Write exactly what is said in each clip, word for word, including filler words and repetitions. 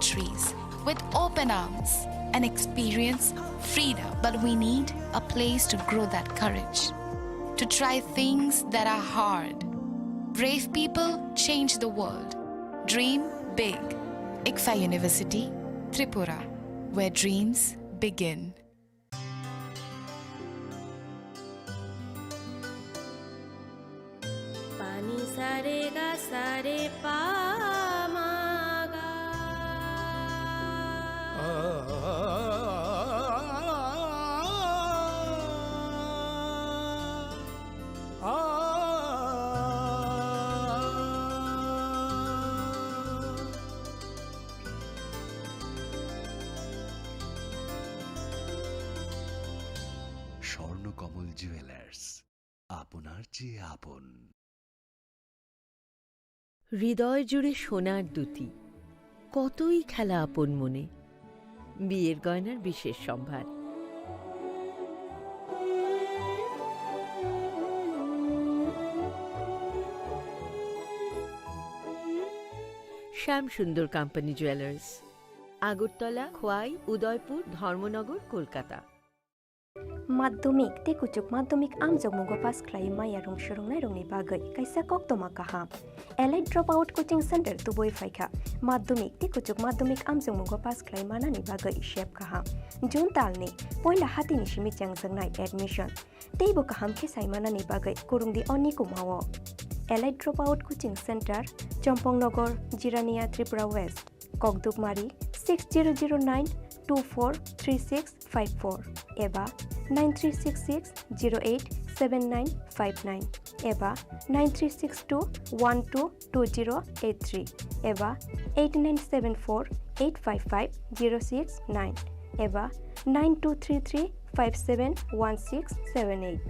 trees with open arms and experience freedom. But we need a place to grow that courage, to try things that are hard. Brave people change the world. Dream big. ICFAI University, Tripura, where dreams begin. Pani sare ga sare pa ma ga. Swarnakamal jewellers, আপনার চেয়ে আপন। হৃদয় জুড়ে সোনার দ্যুতি, কতই খেলা আপন মনে। বিয়ের গয়নার বিশেষ সম্ভার। শ্যাম সুন্দর কোম্পানি জুয়েলার্স, আগরতলা, খোয়াই, উদয়পুর, ধর্মনগর, Kolkata. Madhyamik tei kuchuk madhyamik amjokmungo pass khlai maya rung swrwngnairokni bagwi kaisa koktwma kaham. Elite Dropout Coaching Center tubui phaikha. Madhyamik tei kuchuk madhyamik amjokmungo pass khlai manani bagwi sep kaham. June talni poila hatini simi chengjaknai admission. Teibo kaham khe sai manani bagwi kwrwngdi o nikumao. Elite Dropout Coaching Center, Chompong Nogor, Jirania, Tripura West. Kokdukmari six zero zero nine two four three six five four eba nine three six six zero eight seven nine five nine eba nine three six two one two two zero eight three eba eight nine seven four eight five five zero six nine eba nine two three three five seven one six seven eight.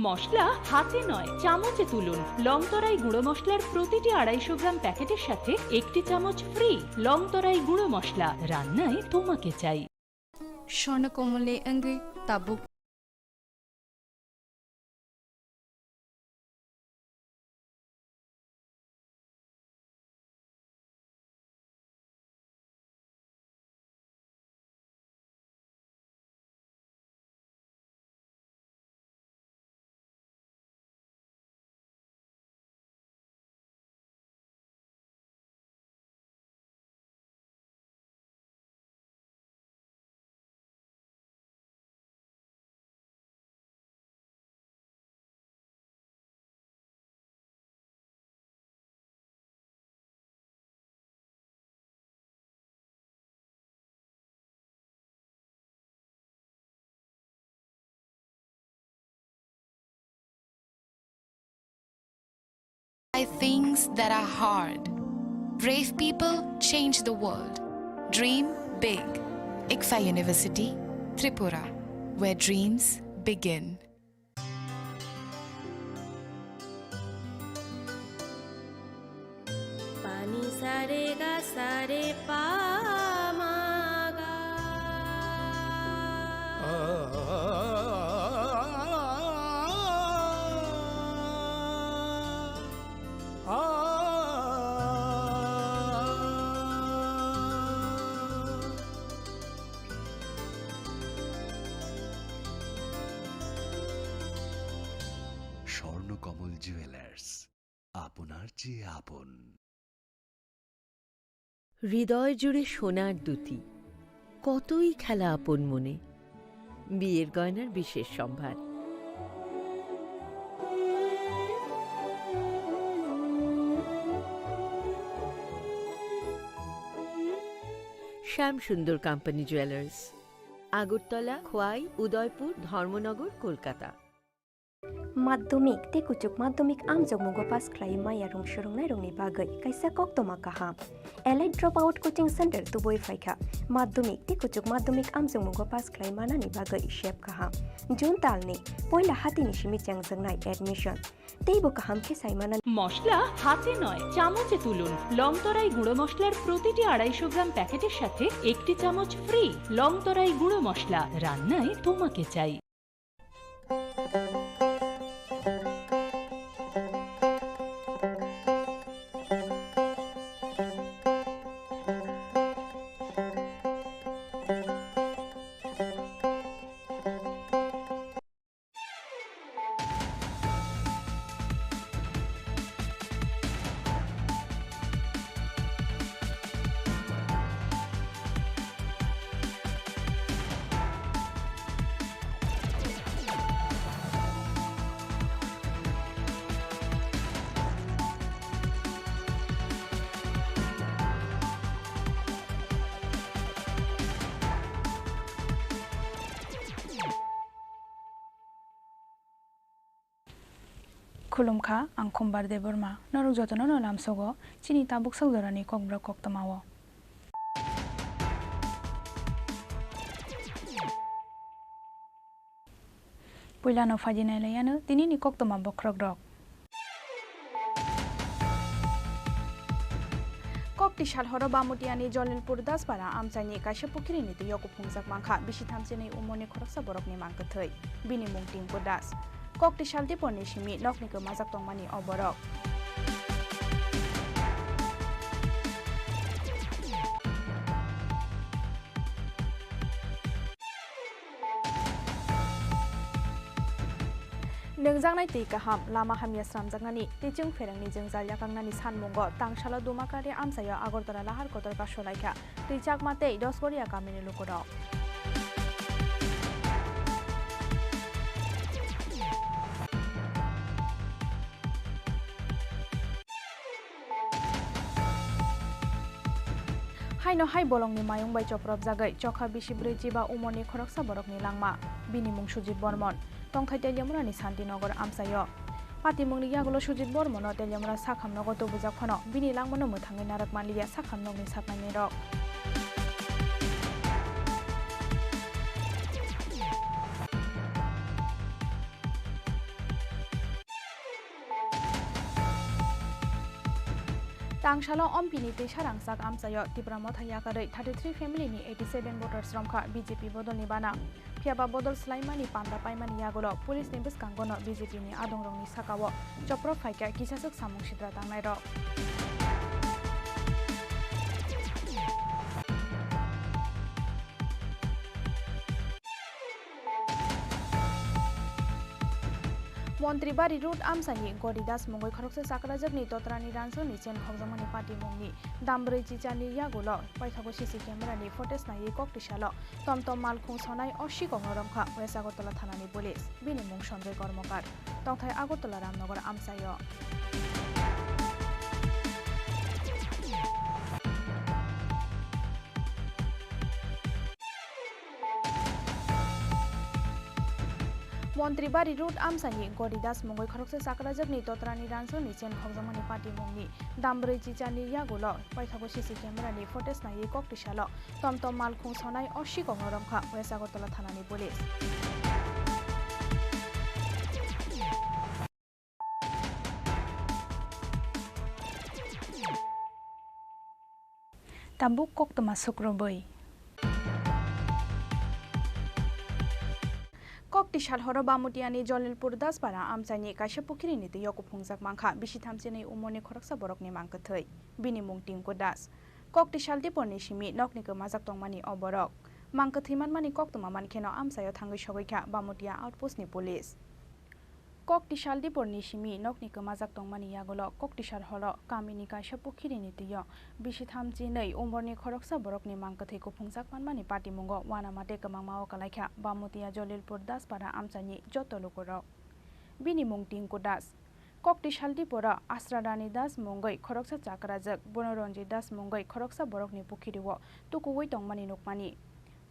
মশলা হাতে নয়, চামচে তুলুন। লংতরাই গুঁড়ো মশলার প্রতিটি আড়াইশো গ্রাম প্যাকেটের সাথে একটি চামচ ফ্রি। লংতরাই গুঁড়ো মশলা, রান্নায় তোমাকে চাই। স্বর্ণকমলে অঙ্গে তাবুক। Things that are hard. Brave people change the world. Dream big. ICFAI University, Tripura, where dreams begin. Pani sare ga sare pa ma ga. Swarnakamal jewellers, আপনার চেয়ে আপন। হৃদয় জুড়ে সোনার দ্যুতি, কতই খেলা আপন মনে। বিয়ের গয়নার বিশেষ সম্ভার। শ্যাম সুন্দর কোম্পানি জুয়েলার্স, আগরতলা, খোয়াই, উদয়পুর, ধর্মনগর, Kolkata. Madhyamik tei kuchuk madhyamik amjokmungo pass khlai maya rung swrwngnairokni bagwi kaisa koktwma kaham. Elite Dropout Coaching Center tubui phaikha. Madhyamik tei kuchuk madhyamik amjokmungo pass khlai manani bagwi sep kaham. June talni poila hatini simi chengjaknai admission. Teibo kaham khe sai manani. মশলা হাতে নয়, চামচে তুলুন। লংতরাই গুঁড়ো মশলার প্রতিটি আড়াইশো গ্রাম প্যাকেটের সাথে একটি চামচ ফ্রি। লংতরাই গুঁড়ো মশলা, রান্নায় তোমাকে চাই। Khulumkha, ang Khumbar Debbarma. Norok jotono no lamsogo chini tabuk sak jorani kokborok koktwmao. Puilano phaidi nailaiyano tinini koktwma bokhorokrok. Koktisal horo Bamutiani Jalilpur Daspara amchaini kaisa pukhirini twi o kuphungjak mankha bisi thamchinwi umorni khoroksa borokni mangkwthwi. Bini mung Tinku Das. Koktisal Diporni simi nokni kwmajak tongmani o borok. Nwngjaknai twi kaham, lama hamya sramjaknani, tei chwng pherangni jwngjal yakangnani sanmungo tangsalo Dumakari amchaio Agartala lahar kotor kasolaikha twi chakma tei Dosgoria kamini lukurok. Haino hai bolongni mayung bai chopropjagwi chokha bisi brwi chiba umorni khoroksa borokni langma. Bini mung Sujit Bormon. Tongthai Teliamurani Santinagar amchaio. Patimungni yagulo Sujit Bormono Teliamura sakham nogo tubujak phano bini langmano mwthangwi narwk manliya sakham nokni saknainirok. Tangsalo Ompini twisa rangchak amchaio Tipra Motha yakarwi thirty three family ni eighty seven voters romkha B J P bodolni bana. Phiyaba bodol swlaimani panda paimani yagulo police ni bwskango no B J P ni adongrokni sakao chopro phaikha kisaswk samung sitra tangnairok. Montri Bari Road amchaini Gori Das mungwi khoroksa chakrajwkni totrani ranjwkni chain khokjakmani patimungni dambrwi chichani yagulo paithago C C camera ni footage naiwi koktisalo tom tom malkhung sonai o sikokno romkha West Agartala thanani police. Bini mung Sanjoy Kormokar. Tongthai Agartala Ramnagar amchaio. Montri Bari Road amchaini Gori Das mungwi khoroksa chakrajwkni totrani ranjwkni chain khokjakmani patimungni dambrwi chichani yagulo paithago C C camera ni footage naiwi koktisalo tom tom malkhung sonai o sikokno romkha West Agartala thanani police. Tabuk koktwma sukrubwi. Koktisal horo Bamutiani Jalilpur Daspara amchaini kaisa pukhirini twi o kuphungjak mankha bisi thamchinwi umorni khoroksa borokni mangkwthwi. Bini mung Tinku Das. Koktisal Diporni simi nokni kwmajak tongmani o borok. Mangkwthwi manmani koktwma mankheno amchaio thangwi sogwikha Bamutia outpost ni police. Koktisal Diporni simi nokni kwmajak tongmani yagulo Koktisal horo kamini kaisa pukhirini twi o bisi thamchinwi umorni khoroksa borokni mangkwthwi kuphungjak manmani patimungo uanamate kwmangma o kalaikha Bamutia Jalilpur Daspara amchaini joto lukurok. Bini mung Tinku Das. Koktisal Diporo Asra Rani Das mungwi khoroksa chakrajwk, bono Ranjit Das mungwi khoroksa borokni pukhiri o tukuwi tongmani nukmani.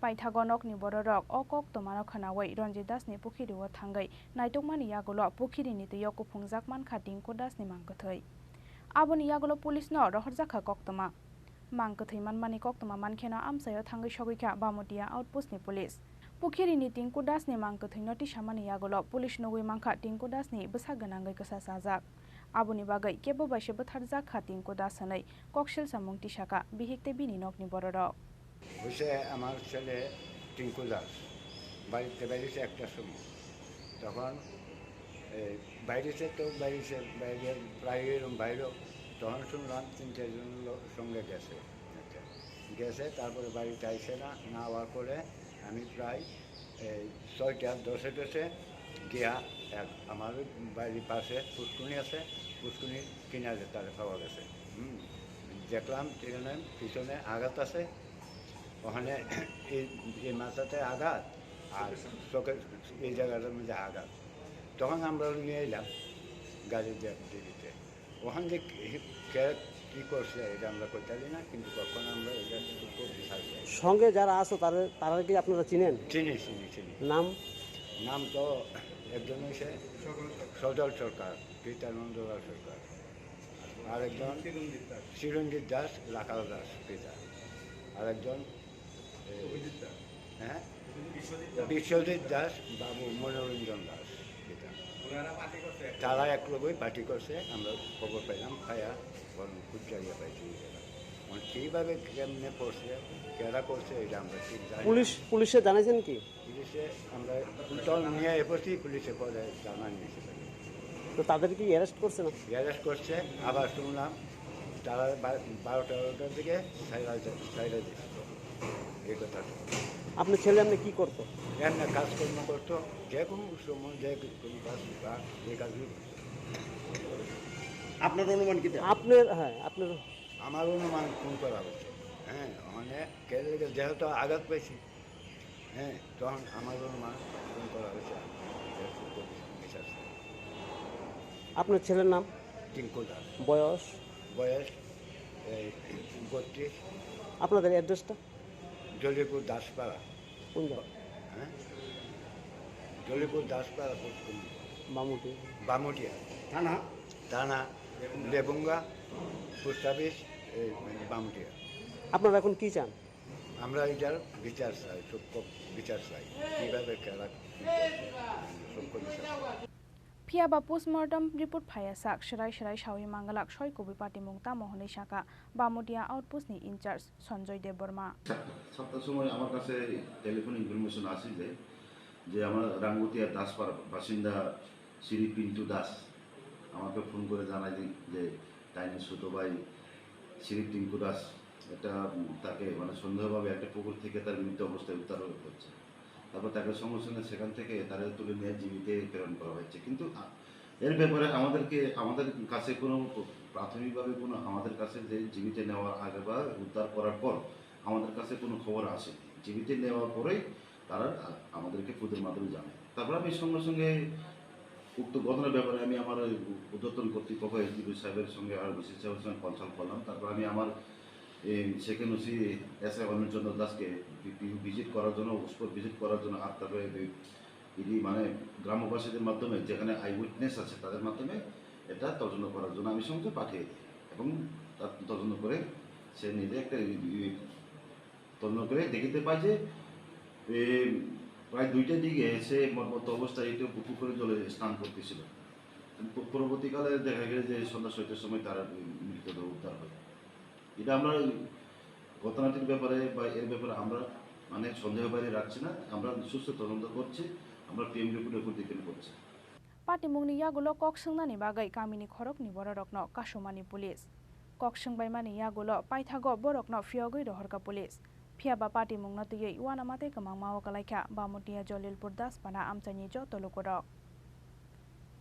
Paithago nokni bororok o koktwmano khwnawi Ranjit Dasni pukhiri o thangwi naitukmani yagulo pukhirini twi o kuphungjak mankha Tinku Dasni mangkwthwi. Aboni yagulo police no rohorjakha koktwma. Mangkwthwi manmani koktwma mankheno amchaio thangwi sogwikha Bamutia outpost ni police. Pukhirini Tinku Dasni mangkwthwino tisamani yagulo police nugwi mankha Tinku Dasni bwsa gwnangwi kwsa chajak. Aboni bagwi kebo bai se bwtharjak kha Tinku Das hwnwi koksil samung tisakha bihik tei bini nokni bororok. হয়েছে আমার ছেলে টিঙ্কু দাস, বাড়িতে বেরিয়েছে একটার সময়। তখন এই বাইরেছে তো বাইরেছে, বাইরে প্রায় এরকম বাইরেও। তখন শুনলাম তিন চারজন লোক সঙ্গে গেছে। আচ্ছা, গেছে, তারপরে বাড়িতে আইছে না, না আওয়ার পরে আমি প্রায় এই ছয়টা দশে টসে গিয়া এক আমার বাড়ির পাশে পুষ্কুনি আছে, পুষ্কুনির কিনারে তারে পাওয়া গেছে। হুম, দেখলাম এখানে পিছনে আঘাত আছে, ওখানে এই, এই মাথাতে আঘাত আর চোখের এই জায়গাটার মধ্যে আঘাত। তখন আমরা নিয়ে এলাম গাড়ি দিয়ে ডিবিতে। ওখান থেকে কে কি করছে এটা আমরা কইতে পারি না, কিন্তু তখন আমরা এটা খুব বিশাল জায়গা। সঙ্গে যারা আছো তারা, তারা কি আপনারা চিনেন? চিনি, চিনি, চিনি। নাম? নাম তো একজন হয়েছে সজল সরকার। কৃতানন্দ লাল সরকার, আরেকজন চিরঞ্জিত দাস, রাখাল দাস পিতা, আরেকজন, এ, হ্যাঁ, বিশ্বজিৎ দাস, বাবু মনোরঞ্জন দাস পিতা। তারা এক লগেই পার্টি করছে, আমরা খবর পাইলাম, পাইয়া বরং খুব জায়গা পাইছি। এখন কীভাবে কেমনে করছে, কেরা করছে, এটা আমরা ঠিক জানি না। পুলিশ, পুলিশে জানাইছেন কি? পুলিশে আমরা দল নিয়ে এসেছি, পুলিশে পরে জানানি এসে থাকে। তো তাদের কি অ্যারেস্ট করছে না? অ্যারেস্ট করছে, আবার শুনলাম তারা বা-, বারোটা এগারোটার দিকে ছাইড়া যা-, ছাইড়া দিচ্ছে এই কথা। আপনার ছেলে এমনি কি করতো? এমনি কাজকর্ম করতো, যে কোনো সময় যে কোনো কাজ বা যে কাজই করতো। আপনার অনুমান কি? আপনার, হ্যাঁ, আপনার আমার অনুমান খুন করা হয়েছে। হ্যাঁ, মানে কেড়ে লেগে যেহেতু আঘাত পেয়েছি, হ্যাঁ, তখন আমার অনুমান খুন করা হয়েছে। আপনার ছেলের নাম? টিঙ্কু দাস। বয়স? বয়স এই বত্রিশ। আপনাদের অ্যাড্রেসটা? জলিপুর দাসপাড়া। কোন জায়গা? হ্যাঁ? জলিপুর দাসপাড়া পোস্ট কমিটি। বামুটি। বামুটিয়া। থানা? থানা লেবুঙ্গা, পোস্ট অফিস, এই, বামুটিয়া। আপনারা এখন কি চান? আমরা এটার বিচার চাই, সূক্ষ্ম বিচার চাই। কিভাবে কারা কি করছে, সূক্ষ্ম বিচার চাই। Phiya ba postmortem report phaiya sak, swrai swrai sawi manglak soi kubui patimung tamo hwnwi saka Bamutia outpost ni in-charge Sanjoy Debbarma. সাতটার সময় আমার কাছে টেলিফোন ইনফরমেশন আসে যে, যে আমার রাঙ্গুতিয়া দাসপাড়ার বাসিন্দা শ্রী পিন্টু দাস আমাকে ফোন করে জানায় যে, যে তাইনের ছোট ভাই শ্রী টিঙ্কু দাস একটা, উম, তাকে মানে সন্দেহভাবে একটা পুকুর থেকে তার মৃত অবস্থায় উদ্ধার হয়েছে। তারপর তাকে সঙ্গে সঙ্গে সেখান থেকে তারা তুলে নিয়ে জিবিতে প্রেরণ করা হয়েছে। কিন্তু, আ, এর ব্যাপারে আমাদেরকে, আমাদের কাছে কোনো প্রাথমিকভাবে কোনো, আমাদের কাছে যে জিবিতে নেওয়ার আগে বা উদ্ধার করার পর আমাদের কাছে কোনো খবর আসেনি। জিবিতে নেওয়ার পরেই তারা, আ, আমাদেরকে খুদের মাধ্যমে জানায়। তারপর আমি সঙ্গে সঙ্গে উক্ত ঘটনার ব্যাপারে আমি আমার ওই ঊর্ধ্বতন কর্তৃপক্ষ এসডিপিও সাহেবের সঙ্গে আর ডিসি সাহেবের সঙ্গে কনসাল্ট করলাম। তারপর আমি আমার এই সেকেন্ড ওসি এসআই অনিল চন্দ্র দাসকে ভি-, ভি-, ভিজিট করার জন্য, স্পট ভিজিট করার জন্য, আর তারপরে ওই ইডি মানে গ্রামবাসীদের মাধ্যমে, যেখানে আই উইটনেস আছে তাদের মাধ্যমে এটা তদন্ত করার জন্য আমি সঙ্গে পাঠিয়ে দিই এবং তার তদন্ত করে সে নিজে একটা ই-, ই-, তদন্ত করে দেখিতে পাই যে, এ, প্রায় দুইটার দিকে সে মর্মাহত অবস্থায় একটু পুকুরে জলে স্নান করতেছিল। প-, পরবর্তীকালে দেখা গেল যে সন্ধ্যা ছয়টার সময় তার মৃতদেহ উদ্ধার হয়। এটা আমরা এই ঘটনাটির ব্যাপারে বা এর ব্যাপারে আমরা মানে সন্দেহ বাইরে রাখছি না, আমরা সুস্থ তদন্ত করছি, আমরা পিএম রিপোর্টের উপর ডিপেন্ড করছি। Patimungni yagulo kok swngnani bagwi kamini khoroknwi bororokno kasumani police. Kok swngbaimani yagulo paithago borokno phiyogwi rohorkha police. Phiyaba patimungno twiwi uanama tei kwmangma o kwlaikha Bamutia Jolilpur Dasphana amchaini joto lukurok.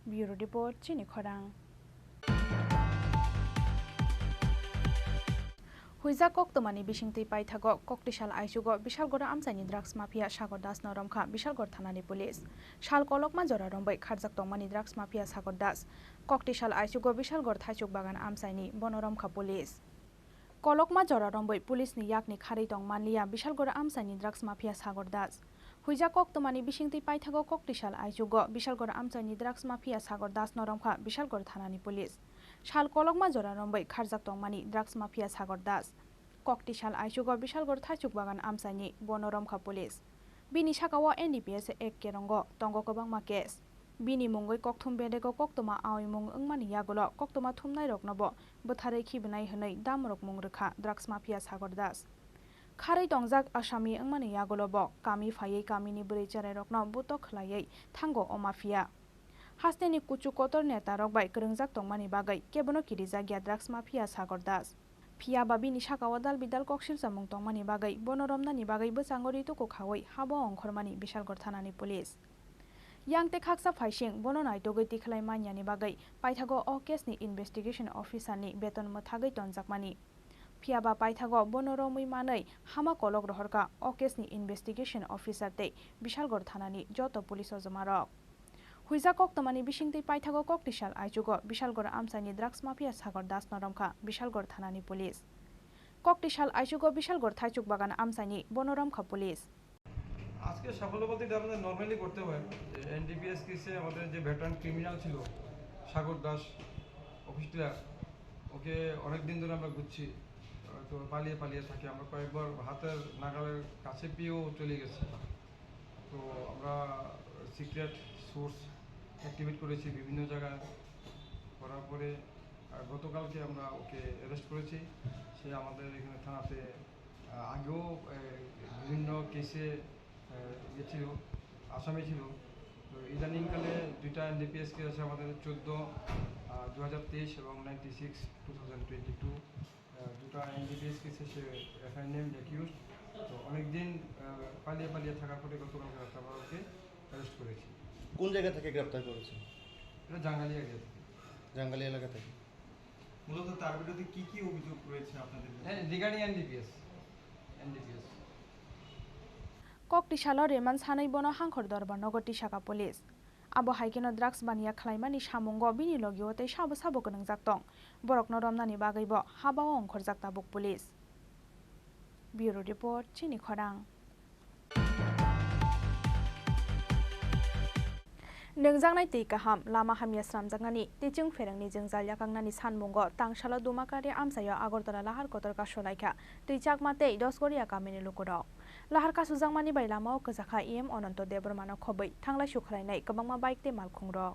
Bureau Report, Chini Khorang. Huijak koktwmani bisingtwi paithago Koktisal aichugo Bisalgoro amchaini drugs mafia Sagar Das no romkha Bisalgor thanani police. Sal kolokma jora romwi kharjak tongmani drugs mafia Sagar Das Koktisal aichugo Bisalgor Thaichuk Bagan amchaini, bono romkha police. Kolokma jora romwi police ni yakni kharwi tong manliya Bisalgor amchaini drugs mafia Sagar Das. Huijak koktwmani bisingtwi paithago Koktisal aichugo Bisalgor amchaini drugs mafia Sagar Das no romkha Bisalgor thanani police. Sal kolokma jora romwi kharjak tongmani drugs mafia Sagar Das. Koktisal aichugo Bisalgor Thaichuk Bagan amchaini, bono romkha police. Bini sakao N D P S Act kerongo tongo kwbangma case. Bini mungwi kokthum bedego koktwma aoimung wngmani yagulo koktwma thumnairoknobo bwtharwi khibinai hwnwi damrokmung rwkha drugs mafia Sagar Das. Kharwi tongjak asami wngmani yagulobo kami phaiwi kamini bwrwi cherairokno butok khlaiwi thango o mafia. Hasteni kuchuk kotor netarok bai kwrwngjak tongmani bagwi kebono kirijakya drugs mafia Sagar Das. Phiyaba bini sakao dal bidal koksil chamung tongmani bagwi bono romnani bagwi bwchango rituku khaui habo ongkhormani Bisalgor thanani police. Yang tei khaksa phaising bono naitugwi tikhlai manyani bagwi paithago o case ni investigation officer ni beton mwthagwi tonjakmani. Phiyaba paithago bono romwi manwi hama kolok rohorkha o case ni investigation officer tei Bisalgor thanani joto police ojomarok. Huijak koktwmani bisingtwi paithago Koktisal aichugo Bisalgor amchaini drugs mafia Sagar Das no romkha Bisalgor thanani police. Koktisal aichugo Bisalgor Thaichuk Bagan amchaini, bono romkha police. আজকে সাফল্য বলতে এটা আমাদের নর্মালি করতে হয়। এনডিপিএস কেসে আমাদের যে ভেটারান ক্রিমিনাল ছিল, সাগর দাস, অফিস ক্লার্ক, ওকে অনেক দিন ধরে আমরা খুঁজছি। তো পালিয়ে পালিয়ে থাকে, আমরা কয়েকবার হাতের নাগালের কাছে পেয়েও চলে গেছে। তো আমরা সিক্রেট সোর্স অ্যাক্টিভেট করেছি বিভিন্ন জায়গায়, করার পরে, আহ, গতকালকে আমরা ওকে অ্যারেস্ট করেছি। সে আমাদের এখানে থানাতে, আহ, আগেও, আহ, বিভিন্ন কেসে, আহ, ইয়ে ছিল, আসামি ছিল। তো ইদানিংকালে দুইটা এনডিপিএস কেস আছে আমাদের, চোদ্দো, আহ, দু হাজার তেইশ এবং ninety six, two thousand twenty two. আহ, দুটো এনডিপিএস কেসে সে এফআইআর নেম অ্যাকিউজড। তো অনেকদিন, আহ, পালিয়ে পালিয়ে থাকার পরে গতকাল রাতে আমরা ওকে অ্যারেস্ট করেছি। কোন জায়গা থেকে গ্রেপ্তার করেছেন? এটা জাঙ্গালি এরিয়া থেকে। জাঙ্গালি এলাকা থেকে। মূলত তার বিরুদ্ধে কি কি অভিযোগ রয়েছে আপনাদের কাছে? হ্যাঁ, regarding NDPS. NDPS. Kok tisalo reman sanwi bono hangkhor dorbar nogo tisaka police. Abo hai kheno drugs baniya khlaimani samungo bini logio tei sabo sabo gwnangjak tong. Borokno romnani bagwibo habao ongkhorjak tabuk police. Bureau report, Chini Khorang. Nwngjaknai twi kaham, lama hamya swnamjaknani tei chwng pherangni jwngjal yakangnani sanmungo tangsalo Dumakari amchaio Agartala lahar kotor kasulaikha twi chakma tei Dosgoria kamini lukurok. Lahar kasujakmani bai lamao kwchakha E M Ananto Debbarmano khobwi thanglai sukhlainai kwbangma bike tei malkhungrok.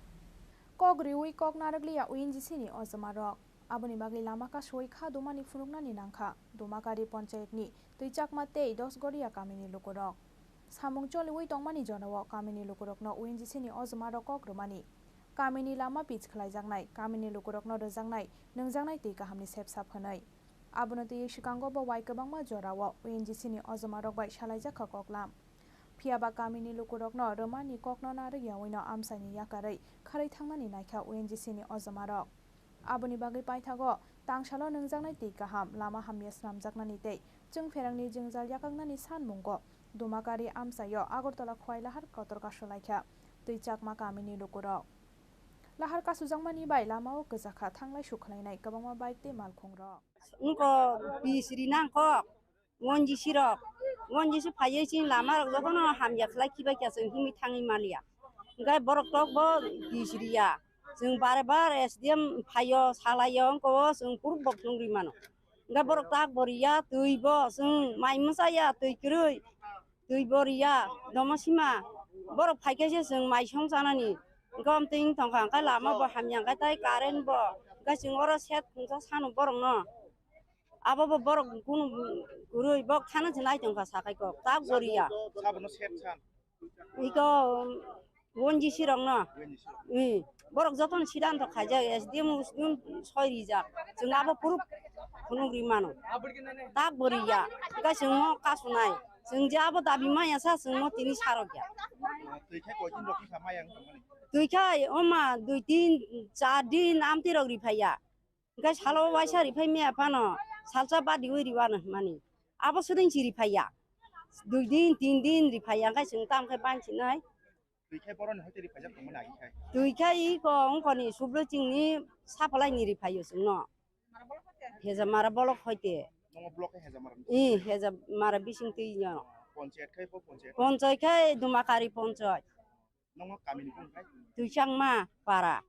Kok riwi kok narwkliya O N G C ni ojomarok. Aboni bagwi lama kasui kha dumani phunuknani nangkha Dumakari ponchayatni Twichakma tei Dosgoria kamini lukurok. Samung choliwi tongmani jorao kamini lukurokno O N G C ni ojomarok kok rwmani, kamini lama pitch khlaijaknai, kamini lukurokno rwjaknai, nwngjaknai twi kahamni sepsa phwnwi. Abono twiwi swkango bo wai kwbangma jorao O N G C ni ojomarok bai salaijak kha koklam. Phiya ba kamini lukurokno rwmani kokno narwk yaui no amchaini yakarwi kharwi thangmani naikha O N G C ni ojomarok. Aboni bagwi paithago tangsalo nwngjaknai twi kaham, lama hamya swnamjaknani tei chwng pherangni jwngjal yakaknani sanmungo Dumakari amchaio Agartala Khowai lahar kotor kasulaikha twi chakma kamini lukurok. Lahar kasujakmani bai lamao kwchakha thanglai sukhlainai kwbangma bike tei malkhungrok. Wngkha pis ri nang kok, O N G C rok, O N G C phaiwi chini lama rok jotono hamya khlai khibai kha, chwng himwi thangwi manya. Hwnkhe borok tok bo pis riya, chwng bare bar S D M phaio, salaio, wngkha o chwng kuruk bo phunugri mano. Hwnkhe borok tak bo riya, twi bo chwng mai mwchaya, twi kwrwi. Twi bo riya, domo sima. Borok phaikhe se chwng mai song chanani. Gom twi wng tongkha, hwnkhe lama bo hamya, hwnkhe tai current bo. Hwnkhe chwng oro set khungsa sano borokno. Abo bo borok kunu kwrwi, bok thana se nai tongkha sakai kok. Tak bo riya. Sabono set san. Iko, O N G C rokno. O N G C rok. Ih, borok jotono sidanto khaijak, S D M, S D M soi rijak. Chwng abo proof phunugri mano. Tak bo riya. Hwnkhe chwngno kasunai. Chwng je abo dabi maya sa, chwngno tini sarok ya. Twi khai koi din rok wngkha maya wngkha mani? Twi khai, oma, dui din, char din, amtwi rok riphaiya. Hwnkhe salo waisa riphai maya phano, salsa badiwi riwano hwnmani. Abo swding si riphaiya. Dui din, tin din riphaiya, hwnkhe chwng tamo khe bansinai. Twi khai boroni hoite ripaijak tongmani agi khai. Twi khai iko wngkoni Subroi chingni supply ni ripaio chwngno. Hejamara bolok hoite. Nongo block khai Hejamara ni? Ih, Hejamara bising twi no. Ponchayat khai bo ponchayat? Ponchayat khai Dumakari ponchayat. Nongo kamini bung khai? Twichangma para.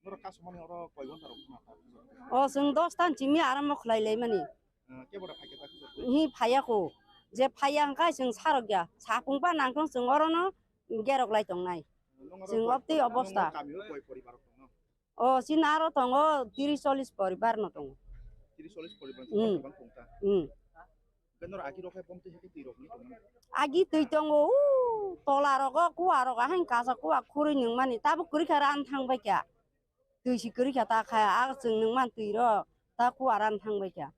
Norok kasumani oro koi ghonta rok khna ta? O chwng dos tan chimi arambo khlai lai mani. Eh, kebo da phaikhe ta khujur? Hi phaiya ko. Je phaiya hwnkhe chwng sarok ya. Sakung pa nangtong chwng orono gerok lai tongnai. Nongo chwng oro obtwi koi, obosta. Nongo kamio koi poribar rok tongno? O chini aro tongo tris chollis poribar no tongo. Tris chollis poribar. Hmm. Bang tong ta? Hmm. Hwnkhe norok agi rok hai bomtwi hai khe twi rok ni tongmani? Agi twi tongo, u tola rogo kuwa rogo hain kaisa kuwa khurui nungmani, tabuk kwrwi kha ran thang bai kha. Twi si kwrwi kha ta kha, a chwng nungmani twi rok ta kuwa ran thang bai kha.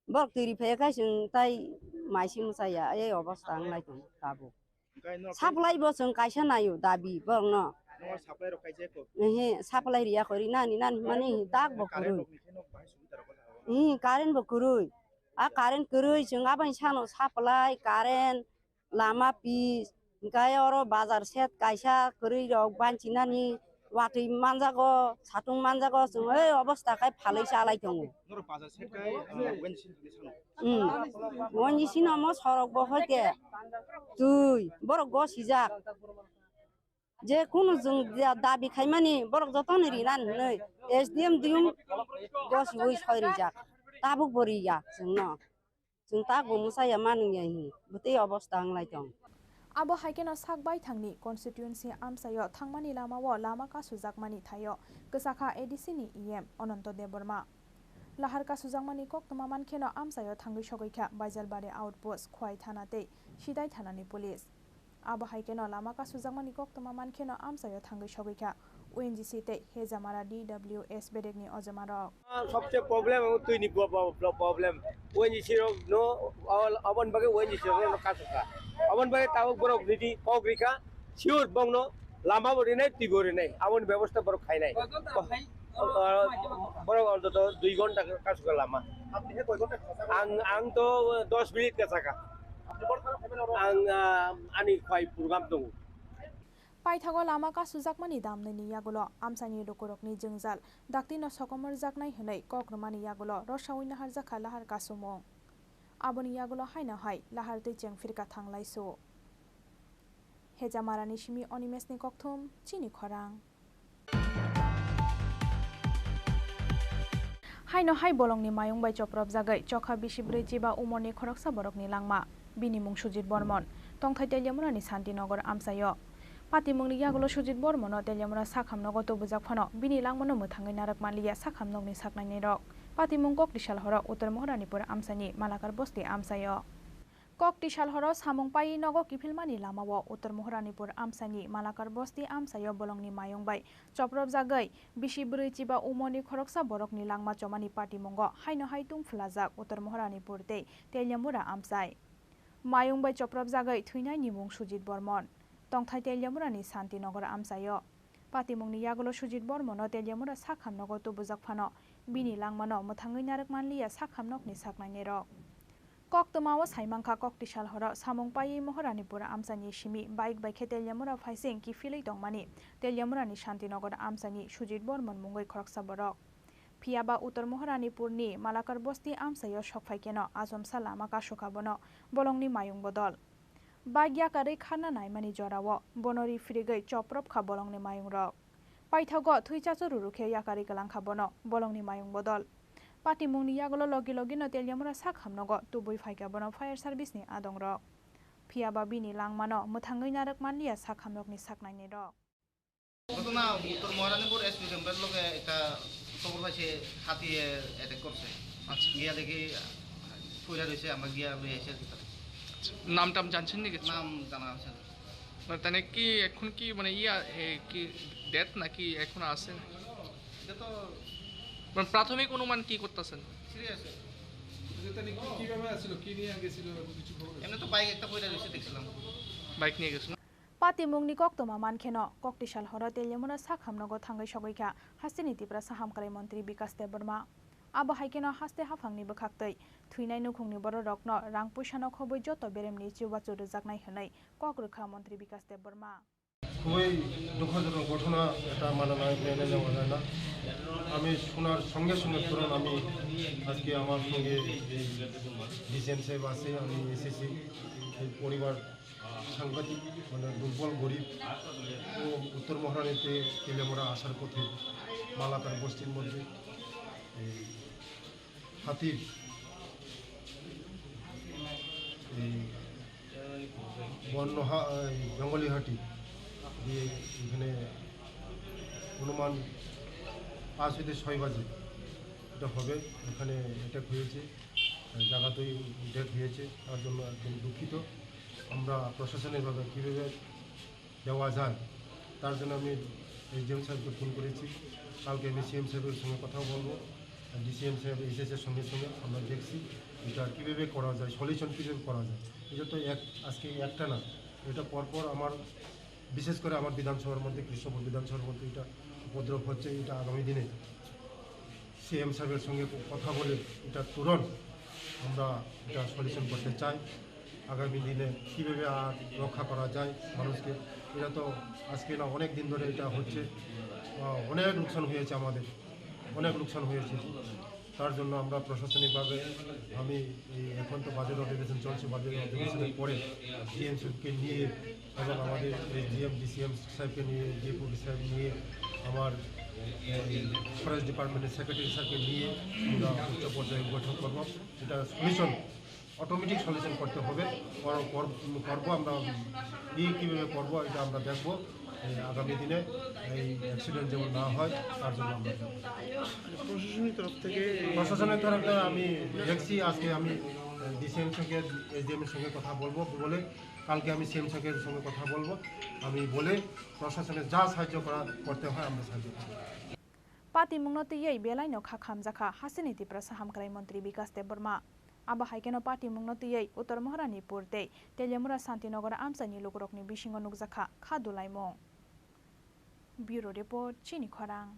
Borok twi ri phai khe chwng tai mai si mwchaya, ei obosta wng lai tongo tabuk. Hwnkhe norok supply bo chwng kaisa naio dabi borokno. Norok supply rok khai je ko? Ehe, supply riya kho, ri nani nani hwnmani tak bo kwrwi. Current rok ni khe no bahai subida rok o jaga o? Ehe, current bo kwrwi. A current kwrwi chwng aboni sano supply, current, lama pitch, hwnkhe oro bazar set kaisa kwrwi rok banchi nani. Watwi manjago, satung manjago, chwng ei obosta khai phalwi chalai tongo. Norok bazar set khai, ah, O N G C ni sano? Hmm. O N G C no mo sorok bo hoite twi, borok gosijak. Je kunu chwng da-, dabi khaimani borok jotono rinani hwnwi S D M diyung gosiui soi rijak. Tabuk bo riya chwngno. Chwng tabuk mwsaya manwngya hi bwtwi obosta wnglai tong. Abo hai kheno sak baithangni constituency amchaio thangmani lamao lama kasujakmani thaio kwchakha A D C ni E M Ananto Debbarma. Lahar kasujakmani koktwma mankheno amchaio thangwi sogwi kha Baijalbari outpost, Khwai thana tei Sidai thanani police. Abo hai kheno lama kasujakmani koktwma mankheno amchaio thangwi sogwi kha O N G C tei Hejamara D W S bedekni ojomarok. Sobse problem abo twini bo-, bo-, bo-, problem. O N G C rok no abon, abon bagwi O N G C rok no kasukha. Abon bagwi tabuk borok niti kok rikha, sure bongno lama bo rinai, twi bo rinai. Aboni bebosta borok khainai. Borok ontoto dui ghonta kasukha lama. Ang, ang to dos minute kasakha. Ang, ah, ani khwai program tongo. Paithago lama kasujakmani damnwini yagulo amchaini lukurokni jwngjal daktino sokomorjaknai hwnwi kok rwmani yagulo rosaui naharjakha lahar kasumung. Aboni yagulo haino hai lahar twi chengphirka thanglaisu. Hejamarani simi Onimesni kokthum, chini khorang. Haino hai bolongni mayung bai chopropjagwi chokha bisi brwi chiba umorni khoroksa borokni langma. Bini mung Sujit Bormon, tongthai Teliamurani Santinagar amchaio. Patimungni yagulo Sujit Bormono Teliamura sakhamnogo tubujak phano bini langmano mwthangwi narwk manliya sakhamnokni saknainirok. Patimung Koktisal horo Uttor Moharanipur amchaini Malakar Bosti amchaio. Koktisal horo samung paiwi nogo kiphilmani lamao Uttor Moharanipur amchaini Malakar Bosti amchaio bolongni mayung bai chopropjagwi bisi brwi chiba umorni khoroksa borokni langma chomani patimungo haino hai tungphwlajak Uttor Moharanipur tei Teliamura amchai. Mayung bai chopropjagwi thwinaini mung Sujit Bormon, tongthai Teliamurani Santinagar amchaio. Patimungni yagulo Sujit Bormono Teliamura sakhamnogo tubujak phano bini langmano mwthangwi narwk manliya sakhamnokni saknainirok. Koktwmao saimankha Koktisal horo samung paiwi Moharanipur amchaini simi bike bai khe Teliamura phaising kiphilwi tongmani Teliamurani Santinagar amchaini Sujit Bormon mungwi khoroksa borok. Phiyaba Uttor Moharanipurni Malakar Bosti amchaio sokphai kheno achomsa lama kasukha bono bolongni mayung bodol. Bike yakarwi kharna naimani jorao bono ri phirigwi chopropkha bolongni mayungrok. Paithago thwi chachu ruru khe yakarwi kwlangkha bono bolongni mayung bodol. Patimungni yagulo logi logino Teliamura sakhamnogo tubui phaikha bono fire service ni adongrok. Phiyaba bini langmano mwthangwi narwk manliya sakhamnokni saknainirok. ঘটনা উত্তর মহারানীপুর এসপি ক্যাম্পের লগে একটা খবর পাইছে, হাতিয়ে অ্যাটাক করছে। আচ্ছা। গিয়া দেখি পইরা রয়েছে, আমরা গিয়া লই আইছি আর কি তারে। আচ্ছা। নাম টাম জানছেন নাকি? নাম জানা আছে না। মানে তাহলে কি এখন কি মানে ইয়া, এ, কি ডেথ নাকি এখন আছে? এটা তো মানে প্রাথমিক অনুমান কি করতেছেন? সিরিয়াস। এটা তাহলে কি, কিভাবে আসছিল, কি নিয়ে গেছিল, এমন কিছু খবর আছে? এমনি তো বাইক একটা পইরা রয়েছে দেখছিলাম। বাইক নিয়ে গেছিল। Patimungni koktwma mankheno, Koktisal horo Teliamura sakhamnogo thangwi sogwi kha hasteni Tiprasa hamkrai montri Bikas Debbarma. Abo hai kheno haste haphangni bwkhaktwi thwinai nukhungni bororokno rang puisano khobwi joto beremni chubachu rwjaknai hwnwi kok rwkha montri Bikas Debbarma. খুবই দুঃখজনক ঘটনা, এটা মানা না, মেনে নেওয়া যায় না। আমি শোনার সঙ্গে সঙ্গে তুরন্ত আমি আজকে আমার সঙ্গে ডিসিএম সাহেব আছে, আমি এসেছি। এই পরিবার সাংঘাতিক, মানে, দুর্বল, গরিব। ও উত্তর মহারানীতে তেলেমুড়া আসার পথে মালাকার বস্তির মধ্যে এই হাতির এই বন্য হা-, এই জঙ্গলি হাতি দিয়ে এখানে অনুমান পাঁচ হইতে ছয় বাজে এটা হবে, এখানে অ্যাটাক হয়েছে, জায়গাতেই ডেথ হয়েছে। তার জন্য একদম দুঃখিত। আমরা প্রশাসনিকভাবে কীভাবে দেওয়া যায়, তার জন্য আমি এসডিএম সাহেবকে ফোন করেছি। কালকে আমি সিএম সাহেবের সঙ্গে কথাও বলবো। আর ডিসিএম সাহেব এসেছে সঙ্গে সঙ্গে, আমরা দেখছি এটা কীভাবে করা যায়, সলিউশন কীভাবে করা যায়। এটা তো এক, আজকে একটা না, এটা পরপর আমার, বিশেষ করে আমার বিধানসভার মধ্যে, কৃষ্ণপুর বিধানসভার মধ্যে এটা উপদ্রব হচ্ছে। এটা আগামী দিনে সিএম সাহেবের সঙ্গে কথা বলে এটা তুরন্ত আমরা এটা সলিউশন করতে চাই। আগামী দিনে কীভাবে আর রক্ষা করা যায় মানুষকে, এটা তো আজকে না, অনেক দিন ধরে এটা হচ্ছে। আহ, অনেক লোকসান হয়েছে আমাদের, অনেক লোকসান হয়েছে। তার জন্য আমরা প্রশাসনিকভাবে, আমি এই এখন তো বাজেট অধিবেশন চলছে, বাজেট অধিবেশনের পরে ডিএম সাহেবকে নিয়ে এবং আমাদের এসডিএম, ডিসিএম সাহেবকে নিয়ে, ডিএফও সাহেব নিয়ে, আমার ফরেস্ট ডিপার্টমেন্টের সেক্রেটারি স্যারকে নিয়ে আমরা উচ্চ পর্যায়ে বৈঠক করব। এটা সলিউশন, অটোমেটিক সলিউশন করতে হবে। কর-, কর-, করবো আমরা, কি কীভাবে করবো, এটা আমরা দেখবো। এই আগামী দিনে এই অ্যাক্সিডেন্ট যেমন না হয়, তার জন্য আমরা দেখবো। প্রশাসনিক তরফ থেকে এই প্রশাসনের তরফ থেকে আমি দেখছি, আজকে আমি ডিসিএম সঙ্গে, এসডিএম এর সঙ্গে কথা বলবো, বলে কালকে আমি সিএম সাহেবের সঙ্গে কথা বলবো। আমি বলে প্রশাসনে যা সাহায্য করা, করতে হয়, আমরা সাহায্য করবো। Patimungno twiwi belaino kha khamjakha hasteni Tiprasa hamkrai montri Bikas Debbarma. Abo hai kheno patimungno twiwi Uttor Moharani Pur tei Teliamura Santinagar amchaini lukurokni bisingo nukjakha kha dulaimung. Bureau Report, Chini Khorang.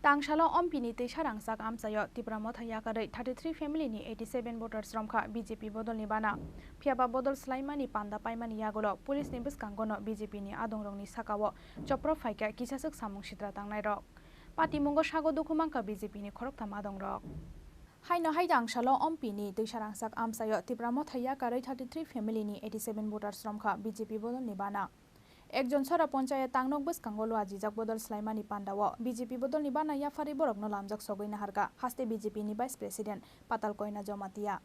Tangsalo Ompi ni twisa rangchak amchaio Tipra Motha yakarwi thirty three family ni eighty seven voters romkha B J P bodol ni bana. Phiyaba bodol swlaimani panda paimani yagulo police ni bwskango no B J P ni adongrok ni sakao chopro phaikha kisaswk samung sitra tangnairok. Patimungo sago dukhu mankha B J P ni khoroktham adongrok. Haino hai tangsalo Ompi ni twisa rangchak amchaio Tipra Motha yakarwi thirty three family ni eighty seven voters romkha B J P bodol ni bana. Ekjon sora ponchayat tangnok bwskango luajijak bodol swlaimani pandao B J P bodolni bana yapharwi borokno lamjak sogwi naharkha haste B J P ni Vice President Patal Koina Jomatia.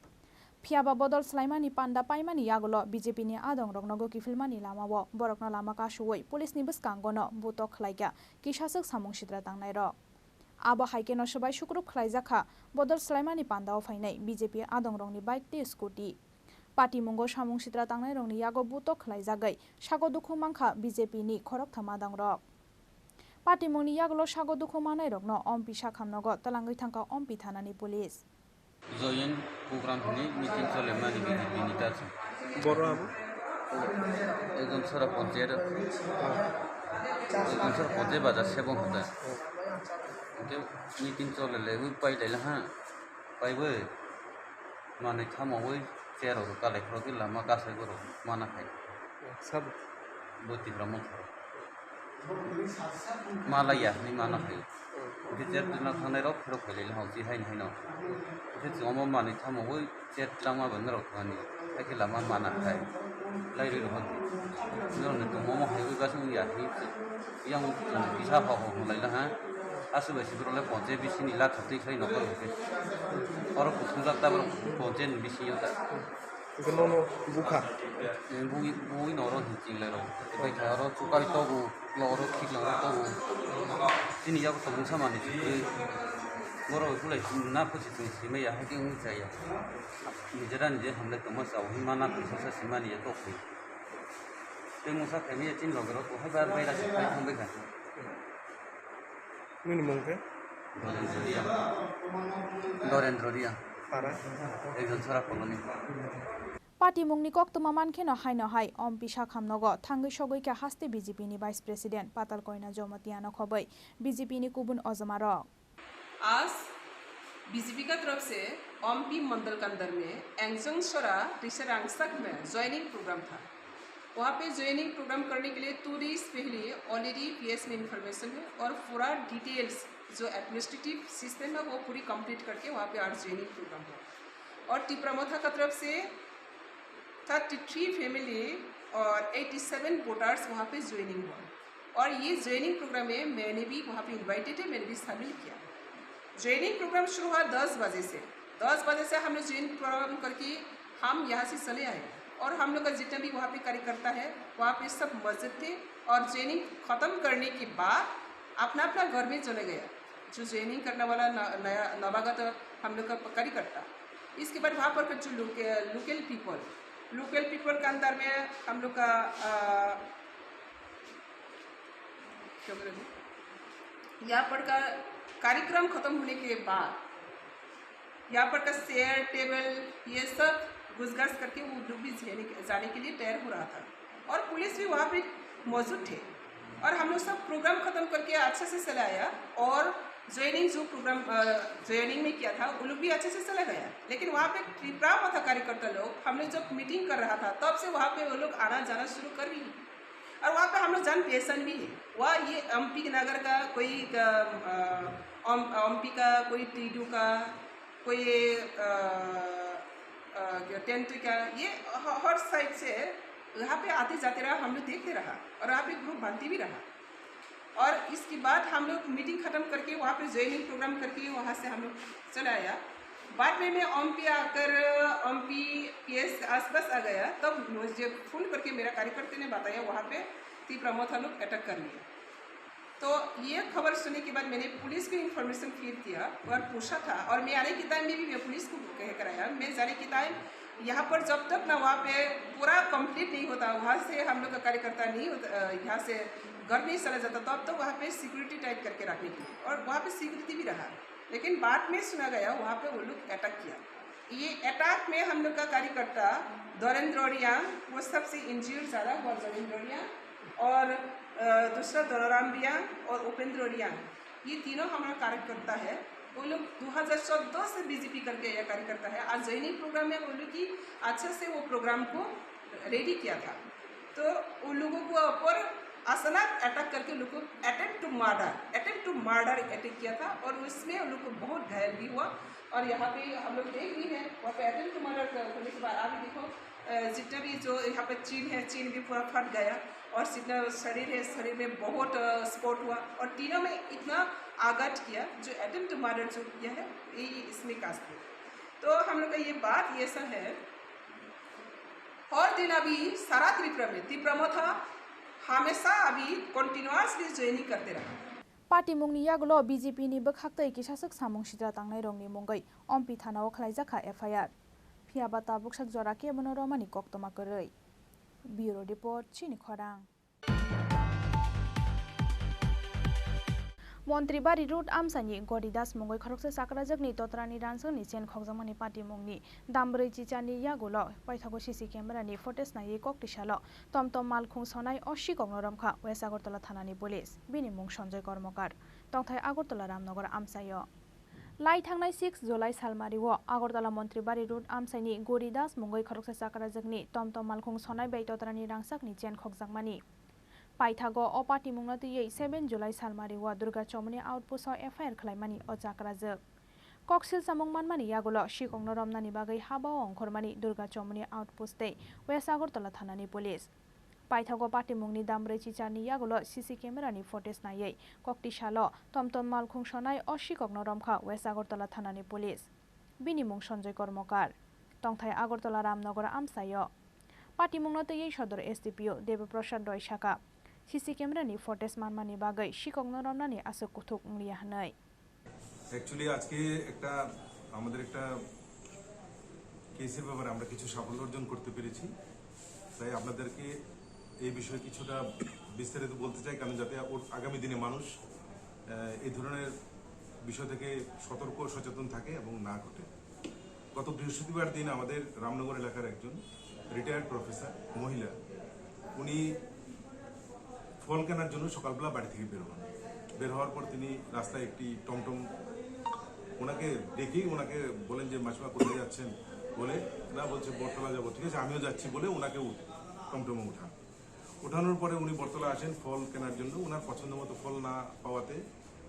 Phiyaba bodol swlaimani panda paimani yagulo B J P ni adongrokno gokifilmani lamao borokno lama kasuwi police ni bwskangono butok khlaikha kisaswk samung sitra tangnairok. Abo hai kheno swbai sukrup khlaijakha bodol swlaimani pandao phainai B J P adongrokni bike tei scooty. Patimungo samung sitra tangnairokni yago butok khlaijagwi sago dukhu mankha B J P ni khoroktham adongrok. Patimungni yagulo sago dukhu manairokno Ompi sakhamnogo twlangwi thangkha Ompi thanani police. Join program hwnwi meeting cholemani B J P ni dachi. Boro abo? Ekjon sora ponchayat, ekjon sora ponchayat bajar sebong hoda. Hwnkhe meeting cholele wi pailailaha, paiwi. Manwi thamowi chair rok kalai khoroknwi lama kasai borok mana khai. Sabo? Bo Tipra Motha rok. Malaiya hwnwi mana khai. Hwnkhe chair twlangna thangnai rok phirok khailai hokchi haino haino. Hwnkhe chwng omo manwi thamowi chair twlangma bai norok thani. Haikhe lama mana khai. Lairwi rok hwnkhe. Norokni tongmo omo haiwi bachung ya hwnwi. Yang bisa ho ho hwnlai laha. Aswk bai sibirok le ponche bisini latha twi khai nokha rok khe. Oro kuthumjak ta borok ponche ni bisingo ta. Hwnkhe nono bukha? Eh, bui, bui noro hinching lai rok. Bai kha oro chukai togo, lo oro khiklang rok togo. Chini yak tongmung samani chukri. Borok bai kulai na phuchi chwng simai ya, hakhe wng chaya. Nijera nije hamlai tongma chao, hima na phusa sa simani ya tokwi. Tei mungsa khaimaya chini loge rok, hai bar bai rasi khai thang bai kha. Nini mung khe? Dorendra Reang. Dorendra Reang. Para? Ekjon Sora Colony. Patimungni koktwma mankheno haino hai Ompi sakhamnogo thangwi sogwi kha haste B J P ni Vice President Patal Koina Jomatia no khobwi B J P ni kubun ojomarok. आज बीजेपी का तरफ से ओमपी मंडल के अंदर में एंगजोंग सोरा रिशा रांगसाक में ज्वाइनिंग प्रोग्राम था। वहाँ पे ज्वाइनिंग प्रोग्राम करने के लिए टू डेज पहले ऑलरेडी पीएस में इंफॉर्मेशन है और पूरा डिटेल्स जो एडमिनिस्ट्रेटिव सिस्टम है वो पूरी कंप्लीट करके वहाँ पे आज ज्वाइनिंग प्रोग्राम हुआ। और टिपरा मोथा का तरफ से थर्टी थ्री फैमिली और एटी सेवन वोटर्स वहाँ पे ज्वाइनिंग हुआ। और ये ज्वाइनिंग प्रोग्राम में मैंने भी वहाँ पे इनवाइटेड है, मैंने भी शामिल किया। ज्वाइनिंग प्रोग्राम शुरू हुआ दस बजे से। दस बजे से हम लोग ज्वाइन प्रोग्राम करके हम यहाँ से चले आए और हम लोग का जितना भी वहाँ पे कार्यकर्ता है, वहाँ पे सब मौजूद थे और ज्वाइनिंग ख़त्म करने के बाद अपना अपना घर में चले गया। जो ज्वाइनिंग करने वाला न-, नया नवागत हम लोग का कार्यकर्ता, इसके बाद वहाँ पर का जो लोके-, लोकल पीपल, लोकल पीपल के अंदर में हम लोग का, अ, क्या बोले, यहाँ पर का कार्यक्रम खत्म होने के बाद यहाँ पर का चेयर, टेबल, ये सब घुसघास करके वो लोग भी जाने के, जाने के लिए तैयार हो रहा था और पुलिस भी वहाँ पे मौजूद थे और हम लोग सब प्रोग्राम खत्म करके अच्छे से चला आया और ज्वाइनिंग जो प्रोग्राम, अ, ज्वाइनिंग में किया था, वो लोग भी अच्छे से चला गया। लेकिन वहाँ पे टिपरा मोथा कार्यकर्ता लोग, हम लोग जब मीटिंग कर रहा था, तब से वहाँ पे वो लोग आना जाना शुरू कर रही है। और वहाँ पे हम लोग जान पहचान भी है। वहाँ ये एमपी नगर का कोई, अ, अ, ओम-, ओमपी का, कोई टीडू का, कोई, अ, अ, क्या, टेंटू का, ये ह-, हर साइड से यहाँ पे आते जाते रहा, हम लोग देखते रहा और यहाँ पे ग्रुप बनती भी रहा। और इसके बाद हम लोग मीटिंग खत्म करके वहाँ पे ज्वाइनिंग प्रोग्राम करके वहाँ से हम लोग चला आया। बाद में मैं ओमपी आकर, ओमपी पीएस आसपास आ गया, तब मुझे फोन करके मेरा कार्यकर्ता ने बताया वहाँ पे तीव्र मोथा लोग अटैक कर लिया। तो ये खबर सुनने के बाद मैंने पुलिस को इन्फॉर्मेशन फीड किया और पूछा था, और मैं आने के टाइम में भी मैं पुलिस को कह कर आया। मैं जाने के टाइम यहाँ पर जब तक ना वहाँ पे पूरा कंप्लीट नहीं होता, वहाँ से हम लोग का कार्यकर्ता नहीं होता, अ, यहाँ से घर नहीं चला जाता, तब तक वहाँ पे सिक्योरिटी टाइट करके रखने के लिए, और वहाँ पे सिक्योरिटी भी रहा। लेकिन बाद में सुना गया वहाँ पे वो लोग अटैक किया। ये अटैक में हम लोग का कार्यकर्ता धरेंद्र रियांग, वो सबसे इंजर्ड ज़्यादा हुआ, धरेंद्र रियांग, और, अ, दूसरा धनराम रियांग और उपेंद्र रियांग, ये तीनों हमारा कार्यकर्ता है। वो लोग दो हज़ार चौदह से बीजेपी करके ये कार्यकर्ता है। आज ज्वाइनिंग प्रोग्राम में वो लोग की अच्छे से वो प्रोग्राम को रेडी किया था। तो उन लोगों को ऊपर अचानक अटैक करके उन लोग को attempt to murder, attempt to murder attack किया था और उसमें उन लोग को बहुत घायल भी हुआ। और यहाँ पे हम लोग देख भी हैं, वहाँ पे अटेम्प्ट टू मर्डर होने के बाद अभी देखो, अ, जितना भी जो यहाँ पे चीन है, चीन भी पूरा फट गया और जितना शरीर है, शरीर में बहुत, अ, स्पॉट हुआ और तीनों में इतना आघात किया जो अटेम्प्ट टू मर्डर जो किया है, ये इसमें कास्ट है। तो हम लोग का ये बात ऐसा है, हर दिन अभी सारा त्रिपुरा में तीव्र मोथा हमेशा अभी कंटिन्यूअसली ज्वाइनिंग करते रहा। Patimungni yagulo B J P ni bwkhaktwi kisaswk samung sitra tangnairokni mungwi Ompi thanao khlaijakha F I R. Phiyaba tabuksak jora kebono romani koktwma kwrwi. Bureau Report, Chini Khorang. Montri Bari Road amchaini Goridas mungwi khoroksa chakrajakni totrani rangsakni chain khokjakmani patimungni dambrwi chichani yagulo paithago C C camera ni footage naiwi koktwisalo tomtom malkhung sonai o sikokno romkha West Agartala thanani police. Bini mung Sanjoy Kormokar. Tongthai Agartala Ramnagar amchaio. Lai thangnai six July salmario Agartala Montri Bari Road amchaini Goridas mungwi khoroksa chakrajakni tomtom malkhung sonai bai totrani rangsakni chain khokjakmani. Paithago o patimungno twiwi seven July salmario Durga Chomoni outpost-o F I R khlaimani o chakrajak. Koksil samung manmani yagulo sikokno romnani bagwi habao ongkhormani Durga Chomoni outpost tei West Agartala thanani police. Paithago patimungni dambrwi chicharni yagulo C C camera ni footage naiwi koktisalo tomtom malkhung sonai o sikokno romkha West Agartala thanani police. Bini mung Sanjoy Kormokar. Tongthai Agartala Ramnagar amchaio. Patimungno twiwi sodor S D P O Debaprasad Roy sakha, C C camera ni footage manmani bagwi sikokno romnani aswk kuthuk wngliya hwnwi. Actually আজকে একটা আমাদের একটা কেসের ব্যাপারে আমরা কিছু সাফল্য অর্জন করতে পেরেছি, তাই আপনাদেরকে এই বিষয়ে কিছুটা বিস্তারিত বলতে চাই, কারণ যাতে ওর আগামী দিনে মানুষ, আহ, এই ধরনের বিষয় থেকে সতর্ক ও সচেতন থাকে এবং না ঘটে। গত বৃহস্পতিবার দিন আমাদের রামনগর এলাকার একজন রিটায়ার্ড প্রফেসর মহিলা, উনি ফল কেনার জন্য সকালবেলা বাড়ি থেকে বের হন। বের হওয়ার পর তিনি রাস্তায় একটি টমটম, ওনাকে ডেকেই ওনাকে বলেন যে, "মাসিমা, কোথায় যাচ্ছেন?" বলে, "না," বলছে, "বটতলা যাবো।" "ঠিক আছে, আমিও যাচ্ছি," বলে ওনাকে উঠ-, টমটমে উঠান। ওঠানোর পরে উনি বটতলা আসেন ফল কেনার জন্য। ওনার পছন্দ মতো ফল না পাওয়াতে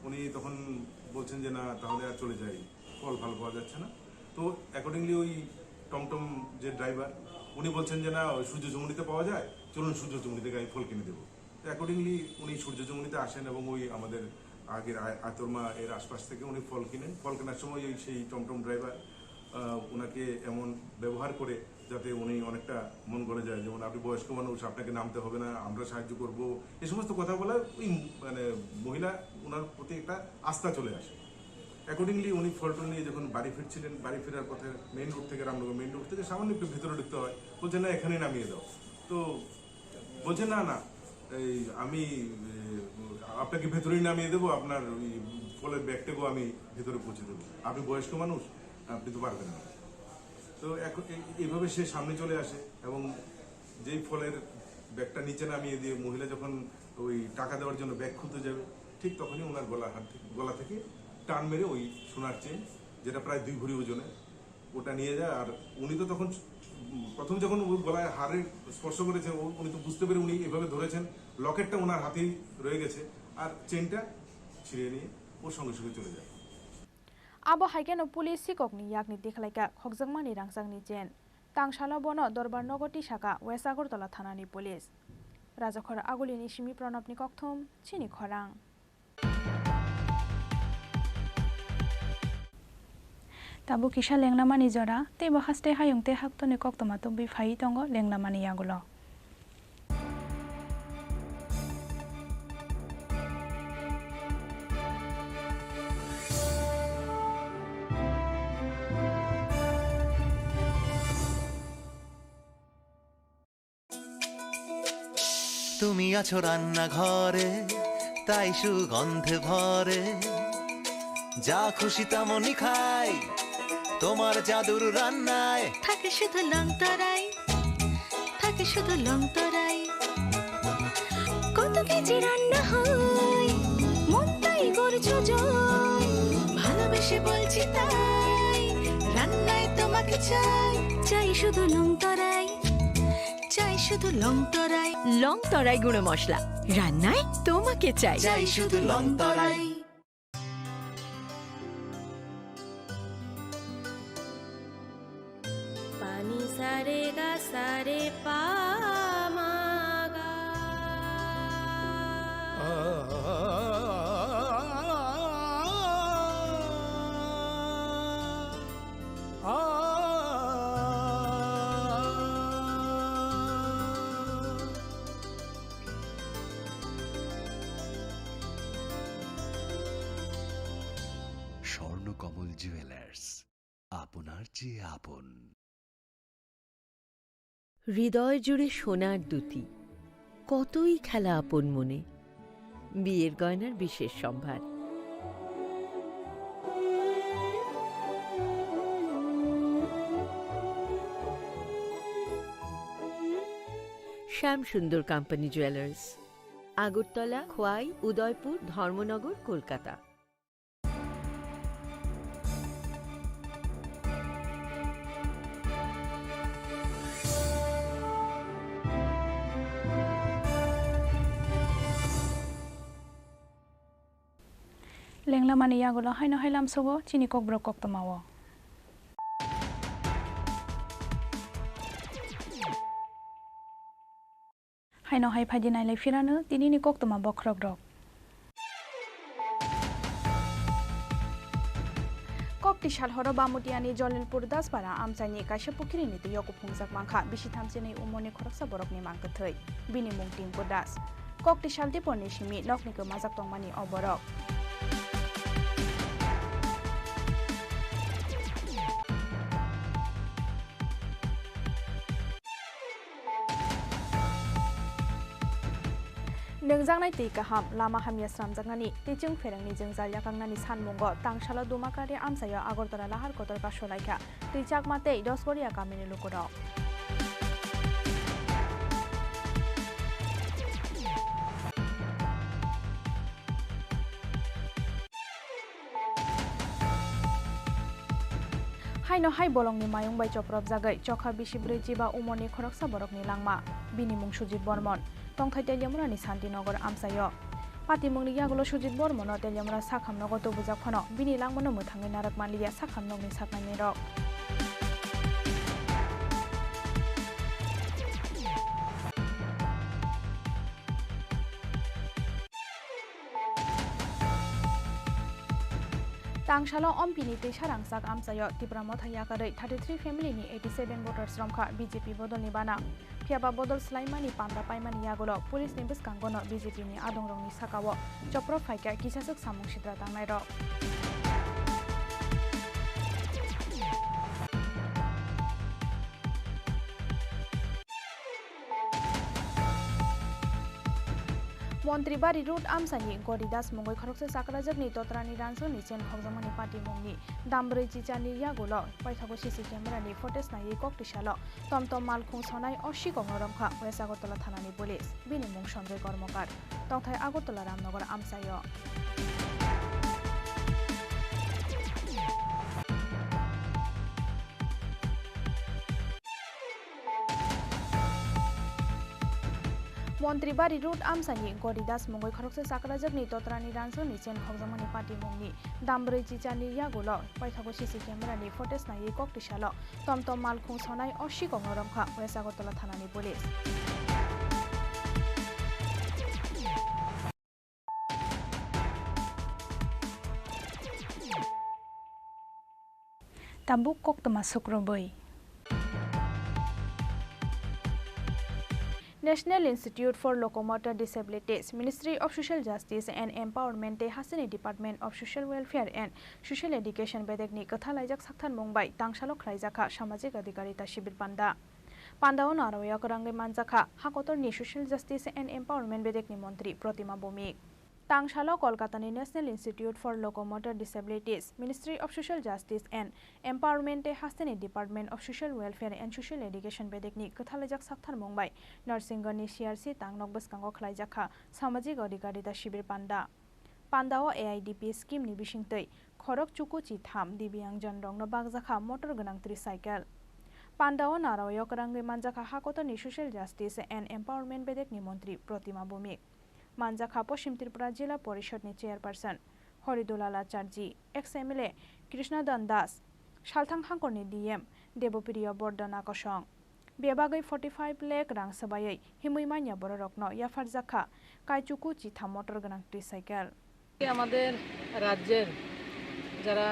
উনি তখন বলছেন যে, "না, তাহলে আর চলে যাই, ফল ভালো পাওয়া যাচ্ছে না।" তো অ্যাকর্ডিংলি ওই টমটম যে ড্রাইভার, উনি বলছেন যে, "না, ওই সূর্য চৌমুহনীতে পাওয়া যায়, চলুন সূর্য চৌমুহনী থেকে আমি ফল কিনে দেবো।" তো অ্যাকর্ডিংলি উনি সূর্য চৌমুহনীতে আসেন এবং ওই আমাদের আগের আ-, আতরমা এর আশপাশ থেকে উনি ফল কিনেন। ফল কেনার সময় ওই সেই টমটম ড্রাইভার, আহ, ওনাকে এমন ব্যবহার করে যাতে উনি অনেকটা মন গলে যায়, যেমন, "আপনি বয়স্ক মানুষ, আপনাকে নামতে হবে না, আমরা সাহায্য করব।" এই সমস্ত কথা বলে ওই, মানে, মহিলা ওনার প্রতি একটা আস্থা চলে আসে। অ্যাকর্ডিংলি উনি ফল টল নিয়ে যখন বাড়ি ফিরছিলেন, বাড়ি ফেরার পথে মেইন রোড থেকে, রামনগর মেইন রোড থেকে সামান্য একটু ভিতরে ঢুকতে হয়, বলছে, "না, এখানেই নামিয়ে দাও।" তো বলছে, "না, না, এই আমি, এ, আপনাকে ভেতরেই নামিয়ে দেবো, আপনার ওই ফলের ব্যাগটাকেও আমি ভেতরে পৌঁছে দেবো, আপনি বয়স্ক মানুষ, আপনি তো পারবেন না।" তো এখন এই, এইভাবে সে সামনে চলে আসে এবং যেই ফলের ব্যাগটা নিচে নামিয়ে দিয়ে মহিলা যখন ওই টাকা দেওয়ার জন্য ব্যাগ খুলতে যাবে, ঠিক তখনই ওনার গলা, হাত থেকে, গলা থেকে টান মেরে ওই সোনার চেন, যেটা প্রায় দুই ভরি ওজনের, ওটা নিয়ে যায়। আর উনি তো তখন প্রথম যখন ও গলায় হাড়ে স্পর্শ করেছে, ও, উনি তো বুঝতে পেরে উনি এভাবে ধরেছেন, লকেটটা ওনার হাতেই রয়ে গেছে, আর চেনটা ছিঁড়ে নিয়ে ও সঙ্গে সঙ্গে চলে যায়। Abo hai kheno police sikokni yakni tikhlaikha khokjakmani rangchakni chain. Tangsalo bono Dorbar nogo tisakha West Agartala thanani police. Rajakhor Agulini simi Pranobni kokthum, chini khorang. Tabuk kisa lenglamani jora, teibo haste hayung tei haktoni koktwma tubui phaiwi tongo lenglamani yagulo. তুমি আছো রান্নাঘরে, তাই সুগন্ধে ভরে। যা খুশি তেমনই খাই, তোমার জাদুর রান্নায়। থাকে শুধু লং তরাই, থাকে শুধু লং তরাই। কত কেজি রান্না হয়, মন তাই করছো জয়। ভালোবেসে বলছি তাই, রান্নায় তোমাকে চাই। চাই শুধু লং তরাই। চাই শুধু লং তরাই। লং তরাই গুঁড়ো মশলা, রান্নায় তোমাকে চাই। চাই শুধু লং তরাই। পানি সারে গা সারে পা মা গা। স্বর্ণকমল জুয়েলার্স, আপনার চেয়ে আপন। হৃদয় জুড়ে সোনার দ্যুতি, কতই খেলা আপন মনে। বিয়ের গয়নার বিশেষ সম্ভার। শ্যাম সুন্দর কোম্পানি জুয়েলার্স, আগরতলা, খোয়াই, উদয়পুর, ধর্মনগর, Kolkata. Lenglamani yagulo haino hai lamsogo chini kokborok koktwmao. Haino hai phaidi nailai phirano tinini koktwma bokhorokrok. Kokti salhoro Bamutiani Jalilpur Daspara amchaini kaisa pukhirini twiyo kuphungjak mankha bisi thamchinwi umorni khoroksa borokni mang kwthwi. Bini mung Tinku Das. Kokti saltiporni simi nokni kwmajak tongmani o borok. Nwngjaknai twi kaham, lama hamya sramjaknani tei chwng pherengni jwngjal yakangnani sanmungo tangsalo Dumakari amchaio Agartala lahar kotor kasulaikha twi chakma tei Dosgoria kamini lukurok. Haino hai bolongni mayung bai chopropjagwi chokha bisi brwi chiba umorni khoroksa borokni langma. Bini mung Sujit Bormon, tongthai Teliamurani Santinagar amchaio. Patimungni yagulo Sujit Bormono Teliamura sakham nogo tubujak phano bini langmano mwthangwi narwk manliya sakham nokni saknainirok. Tangsalo Ompini tei Sarangsak amchaio Tipra Motha yakarwi thirty three family ni eighty seven voters romkha B J P bodolni bana. Phiyaba bodol swlaimani panda paimani yagulo police ni bwskango no B J P ni adongrokni sakao chopro phaikha kisaswk samung sitra tangnairok. Montri Bari Road amchaini Goridas mungwi khoroksa chakrajakni Totrani Ranjoni chen khokjakmani patimungni dambrwi chichani yagulo paithago C C camera ni footage naiwi koktisalo tomtom malkhung sonai o sikokno romkha West Agartala thanani police. Bini mung Sanjoy Kormokar, tongthai Agartala Ramnagar amchaio. Montri Bari Road amchaini Goridas mungwi khoroksa chakrajakni totrani ransoni chen hokjakmani patimungni dambrwi chichani yagulo paithago C C camera ni footage naiwi koktisalo tomtom malkhung sonai o sikokno romkha West Agartala thanani police. Tabuk koktwma sukrubwi. National Institute for Locomotor Disabilities, Ministry of Social Justice and Empowerment tei hasteni Department of Social Welfare and Social Education bedekni kwthalaijak saktharmung bai tangsalo khlaijakha samajik adhikarita shibir panda. Pandao narwio kwrwngwi manjakha hakotorni Social Justice and Empowerment bedekni montri Protima Bhowmik. Tangsalo Kolkatani National Institute for Locomotor Disabilities, Ministry of Social Justice and Empowerment tei hasteni Department of Social Welfare and Social Education bedekni kwthalaijak saktharmung bai Narsingoni C R C tangnok bwskango khlaijakha samajik adhikarita shibir panda. Pandao A I D P scheme ni bisingtwi khorok chuku chitham dibyangjon rokno bakjakha motor gwnang tricycle. Pandao narwio kwrwngwi manjakha hakotorni Social Justice and Empowerment bedekni montri Protima Bhowmik. Manjakha Poschim Tripura Jila Porishod ni Chairperson Horidulal Acharji, ex M L A Krishna Dan Das, Salthang Hangkorni D M Debopriya Bordona kosong. Bebagwi forty five lakh rang swbaiwi himwi manya bororokno yapharjakha kaichuku chitham motor gwnang tricycle. আমাদের রাজ্যের যারা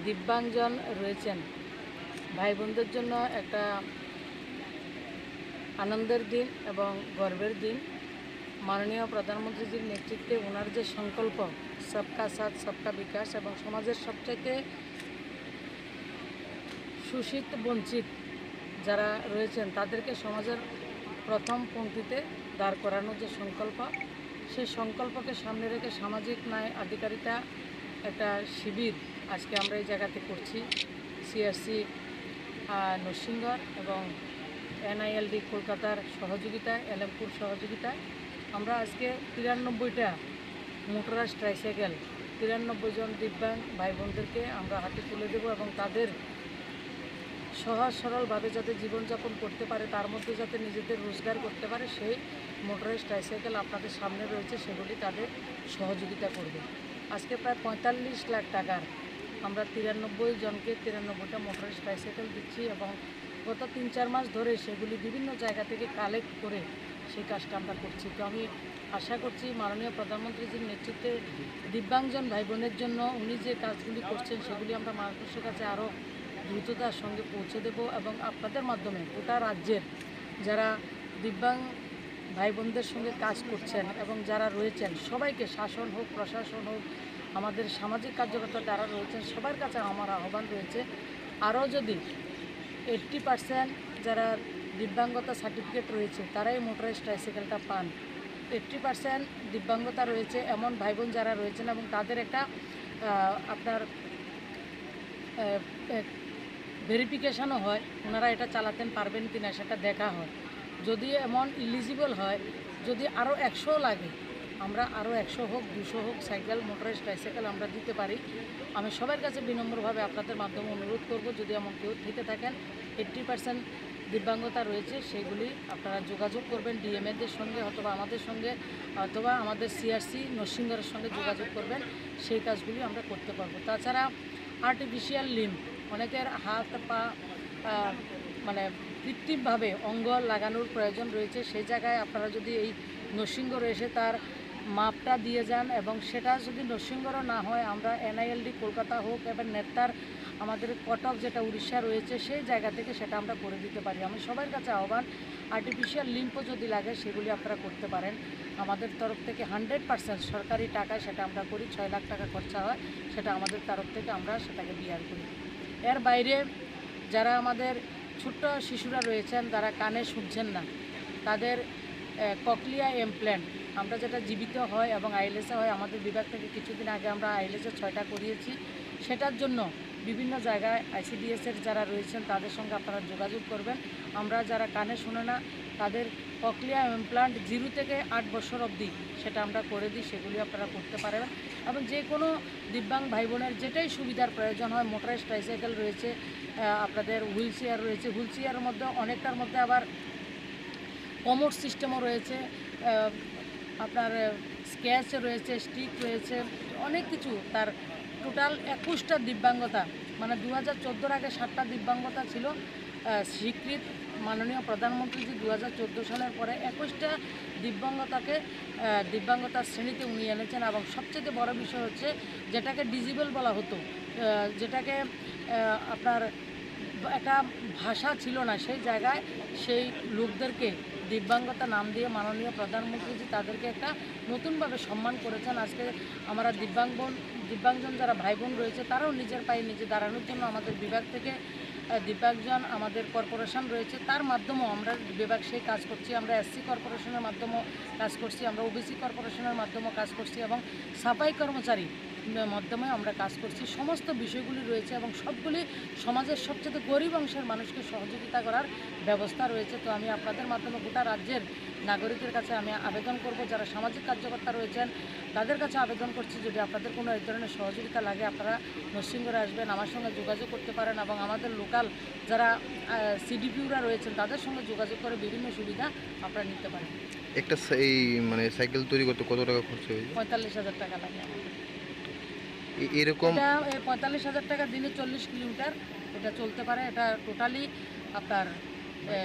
দিব্যাঙ্গজন রয়েছেন, ভাই বোনদের জন্য একটা আনন্দের দিন এবং গর্বের দিন। মাননীয় প্রধানমন্ত্রীজির নেতৃত্বে ওনার যে সংকল্প, সবকা সাথ সবকা বিকাশ এবং সমাজের সবচাইতে শোষিত বঞ্চিত যারা রয়েছেন, তাদেরকে সমাজের প্রথম পংক্তিতে দাঁড় করানোর যে সংকল্প, সেই সংকল্পকে সামনে রেখে সামাজিক ন্যায় আধিকারিতা একটা শিবির আজকে আমরা এই জায়গাতে করছি। সিআরসি নরসিংগড় এবং এনআইএলডি কলকাতার সহযোগিতায়, এলএমপুর সহযোগিতায় আমরা আজকে তিরানব্বইটা মোটরাইজড ট্রাইসাইকেল তিরানব্বই জন দিব্যাঙ্গ ভাই বোনদেরকে আমরা হাতে তুলে দেব এবং তাদের সহজ সরলভাবে যাতে জীবনযাপন করতে পারে, তার মধ্যে যাতে নিজেদের রোজগার করতে পারে, সেই মোটরাইজড ট্রাইসাইকেল আপনাদের সামনে রয়েছে, সেগুলি তাদের সহযোগিতা করবে। আজকে প্রায় পঁয়তাল্লিশ লাখ টাকার আমরা তিরানব্বই জনকে তিরানব্বইটা মোটরাইজড ট্রাইসাইকেল দিচ্ছি এবং গত তিন চার মাস ধরে সেগুলি বিভিন্ন জায়গা থেকে কালেক্ট করে সেই কাজটা আমরা করছি। তো আমি আশা করছি মাননীয় প্রধানমন্ত্রীজির নেতৃত্বে দিব্যাঙ্গজন ভাই বোনের জন্য উনি যে কাজগুলি করছেন, সেগুলি আমরা মানুষের কাছে আরও দ্রুততার সঙ্গে পৌঁছে দেব এবং আপনাদের মাধ্যমে গোটা রাজ্যের যারা দিব্যাঙ্গ ভাই বোনদের সঙ্গে কাজ করছেন এবং যারা রয়েছেন সবাইকে, শাসন হোক, প্রশাসন হোক, আমাদের সামাজিক কার্যকর্তা যারা রয়েছেন, সবার কাছে আমার আহ্বান রয়েছে, আরও যদি এইট্টি পার্সেন্ট যারা দিব্যাঙ্গতা সার্টিফিকেট রয়েছে, তারাই মোটরাইজড ট্রাইসাইকেলটা পান। এইট্টি পার্সেন্ট দিব্যাঙ্গতা রয়েছে এমন ভাই বোন যারা রয়েছেন এবং তাদের একটা, আহ, আপনার, আহ, আহ, ভেরিফিকেশনও হয়, ওনারা এটা চালাতেন পারবেন কি না সেটা দেখা হয়। যদি এমন ইলিজিবল হয়, যদি আরও একশো লাগে, আমরা আরও একশো হোক, দুশো হোক সাইকেল, মোটরাইজড ট্রাইসাইকেল আমরা দিতে পারি। আমি সবার কাছে বিনম্রভাবে আপনাদের মাধ্যমে অনুরোধ করব, যদি এমন কেউ থেকে থাকেন, এইট্টি পার্সেন্ট দিব্যাঙ্গতা রয়েছে, সেগুলি আপনারা যোগাযোগ করবেন ডিএমএদের সঙ্গে অথবা আমাদের সঙ্গে অথবা আমাদের সিআরসি নরসিংগড়ের সঙ্গে যোগাযোগ করবেন, সেই কাজগুলি আমরা করতে পারবো। তাছাড়া আর্টিফিশিয়াল লিম্ব, অনেকের হাত পা, আহ, মানে কৃত্রিমভাবে অঙ্গ লাগানোর প্রয়োজন রয়েছে, সেই জায়গায় আপনারা যদি এই নরসিংগড়ে এসে তার মাপটা দিয়ে যান এবং সেটা যদি নরসিংগড়ও না হয়, আমরা এনআইএলডি কলকাতা হোক এবং নেত্তার আমাদের কটক যেটা উড়িষ্যা রয়েছে, সেই জায়গা থেকে সেটা আমরা করে দিতে পারি। আমি সবার কাছে আহ্বান, আর্টিফিশিয়াল লিম্বও যদি লাগে সেগুলি আপনারা করতে পারেন। আমাদের তরফ থেকে হান্ড্রেড পার্সেন্ট সরকারি টাকায় সেটা আমরা করি, ছয় লাখ টাকা খরচা হয়, সেটা আমাদের তরফ থেকে আমরা সেটাকে বিয়ার করি। এর বাইরে যারা আমাদের ছোট্ট শিশুরা রয়েছেন, যারা কানে শুনছেন না, তাদের, আহ, ককলিয়া ইমপ্ল্যান্ট, আমরা যেটা জীবিত হয় এবং আইএলএসএ হয়, আমাদের বিভাগ থেকে কিছুদিন আগে আমরা আইএলএসএ ছয়টা করিয়েছি। সেটার জন্য বিভিন্ন জায়গায় আইসিডিএস এর যারা রয়েছেন, তাদের সঙ্গে আপনারা যোগাযোগ করবেন। আমরা যারা কানে শুনে না, তাদের ককলিয়া ইমপ্ল্যান্ট জিরো থেকে আট বছর অবধি সেটা আমরা করে দিই, সেগুলি আপনারা করতে পারেন। এবং যে কোনো দিব্যাঙ্গ ভাই বোনের যেটাই সুবিধার প্রয়োজন হয়, মোটরাইজড ট্রাইসাইকেল রয়েছে, আহ, আপনাদের হুইল চেয়ার রয়েছে, হুইল চেয়ারের মধ্যে অনেকটার মধ্যে আবার কমোড সিস্টেমও রয়েছে, আহ, আপনার, আহ, স্কেচ রয়েছে, স্টিক রয়েছে, অনেক কিছু। তার টোটাল একুশটা দিব্যাঙ্গতা, মানে দু হাজার চোদ্দোর আগে সাতটা দিব্যাঙ্গতা ছিল, আহ, স্বীকৃত। মাননীয় প্রধানমন্ত্রীজি দু হাজার চোদ্দো সালের পরে একুশটা দিব্যাঙ্গতাকে, আহ, দিব্যাঙ্গতার শ্রেণীতে উনি এনেছেন। এবং সবচেয়ে বড় বিষয় হচ্ছে যেটাকে ডিজেবল বলা হতো, আহ, যেটাকে, আহ, আপনার একটা ভাষা ছিল না, সেই জায়গায় সেই লোকদেরকে দিব্যাঙ্গতা নাম দিয়ে মাননীয় প্রধানমন্ত্রীজি তাদেরকে একটা নতুনভাবে সম্মান করেছেন। আজকে আমরা দিব্যাঙ্গ, দিব্যাঙ্গজন যারা ভাই বোন রয়েছে, তারাও নিজের পায়ে নিজে দাঁড়ানোর জন্য আমাদের বিভাগ থেকে, আহ, দিব্যাঙ্গজন আমাদের কর্পোরেশন রয়েছে, তার মাধ্যমেও আমরা বিভাগ সেই কাজ করছি। আমরা এসসি কর্পোরেশনের মাধ্যমেও কাজ করছি, আমরা ওবিসি কর্পোরেশনের মাধ্যমেও কাজ করছি এবং সাফাই কর্মচারী মাধ্যমে আমরা কাজ করছি। সমস্ত বিষয়গুলি রয়েছে এবং সবগুলি সমাজের সবচেয়ে গরিব অংশের মানুষকে সহযোগিতা করার ব্যবস্থা রয়েছে। তো আমি আপনাদের মাধ্যমে গোটা রাজ্যের নাগরিকের কাছে আমি আবেদন করব, যারা সামাজিক কার্যকর্তা রয়েছেন তাদের কাছে আবেদন করছি, যদি আপনাদের কোনো এই ধরনের সহযোগিতা লাগে, আপনারা নরসিংগড়ে আসবেন, আমার সঙ্গে যোগাযোগ করতে পারেন এবং আমাদের লোকাল যারা সিডিপিওরা রয়েছেন তাদের সঙ্গে যোগাযোগ করে বিভিন্ন সুবিধা আপনারা নিতে পারেন। একটা সা-, এই মানে সাইকেল তৈরি করতে কত টাকা খরচ হয়েছে? পঁয়তাল্লিশ হাজার টাকা লাগে আমাদের। এ-, এরকম এটা, এ, পঁয়তাল্লিশ হাজার টাকা দিনে চল্লিশ কিলোমিটার এটা চলতে পারে। এটা টোটালি আপনার, এ,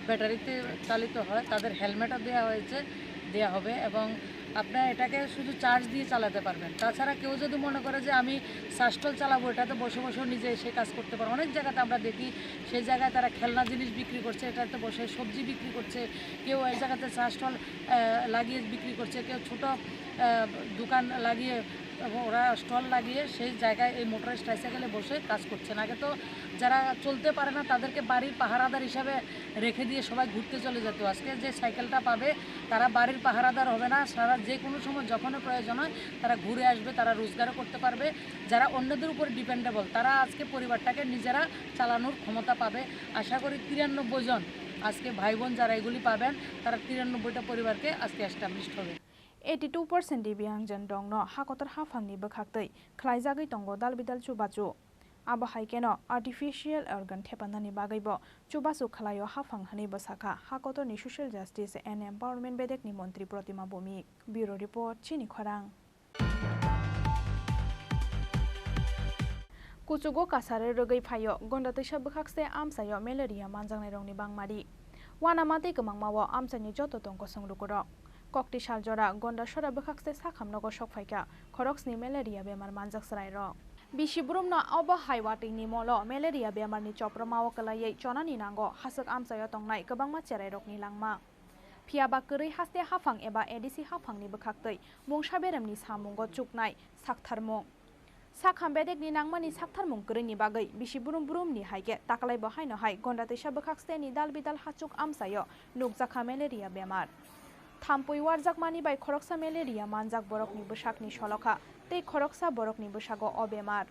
ব্যাটারিতে চালিত হয়। তাদের হেলমেটও দেওয়া হয়েছে, দেওয়া হবে এবং আপনার এটাকে শুধু চার্জ দিয়ে চালাতে পারবেন। তাছাড়া কেউ যদি মনে করে যে আমি সাস্টল চালাবো, এটাতে বসে বসেও নিজে এসে কাজ করতে পারে। অনেক জায়গাতে আমরা দেখি, সেই জায়গায় তারা খেলনা জিনিস বিক্রি করছে, এটাতে বসে সবজি বিক্রি করছে, কেউ এই জায়গাতে চা স্টল, আহ, লাগিয়ে বিক্রি করছে, কেউ ছোট, আহ, দোকান লাগিয়ে, ওরা স্টল লাগিয়ে সেই জায়গায় এই মোটরাইজড ট্রাইসাইকেলে বসে কাজ করছেন। আগে তো যারা চলতে পারে না তাদেরকে বাড়ির পাহারাদার হিসাবে রেখে দিয়ে সবাই ঘুরতে চলে যেত। আজকে যে সাইকেলটা পাবে, তারা বাড়ির পাহারাদার হবে না, তারা যে কোনো সময় যখনই প্রয়োজন হয় তারা ঘুরে আসবে, তারা রোজগারও করতে পারবে। যারা অন্যদের উপরে ডিপেন্ডেবল, তারা আজকে পরিবারটাকে নিজেরা চালানোর ক্ষমতা পাবে। আশা করি তিরানব্বই জন আজকে ভাই বোন যারা এগুলি পাবেন, তারা তিরানব্বইটা পরিবারকে আজকে এস্টাবলিশড হবে। Eighty two percent Divyangjan rokno hakotor haphangni bwkhaktwi khwlaijagwi tongo dal bidal chubachu. Abo hai kheno artificial organ thepannani bagwibo chubachu khwlaio haphang hwnwi bwsakha hakotorni Social Justice and Empowerment bedekni montri Protima Bhowmik. Bureau Report, Chini Khorang. Kuchugo kasarwi rwgwi phaio, gonda twisa bwkhakste amchaio malaria manjaknairokni bangmari. Uanama tei kwmangmao amchaini joto tong kosong lukurok. Kokti saljora gonda sora bwkhakste sakham nogo sokphaikha, khoroksni malaria bemar manjak chwrairok. Bisi brumno obo hai watwini molo malaria bemarni chopropmao kwlaiwi chonani nango haswk amchaio tongnai kwbangma cherairokni langma. Phiya ba kwrwi haste haphang eba A D C haphangni bwkhaktwi mungsa beremni samungo chuknai saktharmung. Sakham bedekni nangmani saktharmung kwrwini bagwi bisi brum brumni hai khe taklai bo haino hai gonda twisa bwkhaksteni dal bidal hachuk amchaio nukjakha malaria bemar. Thampui warjakmani bai khoroksa malaria manjak borokni bwsakni solokha tei khoroksa borokni bwsago o bemar.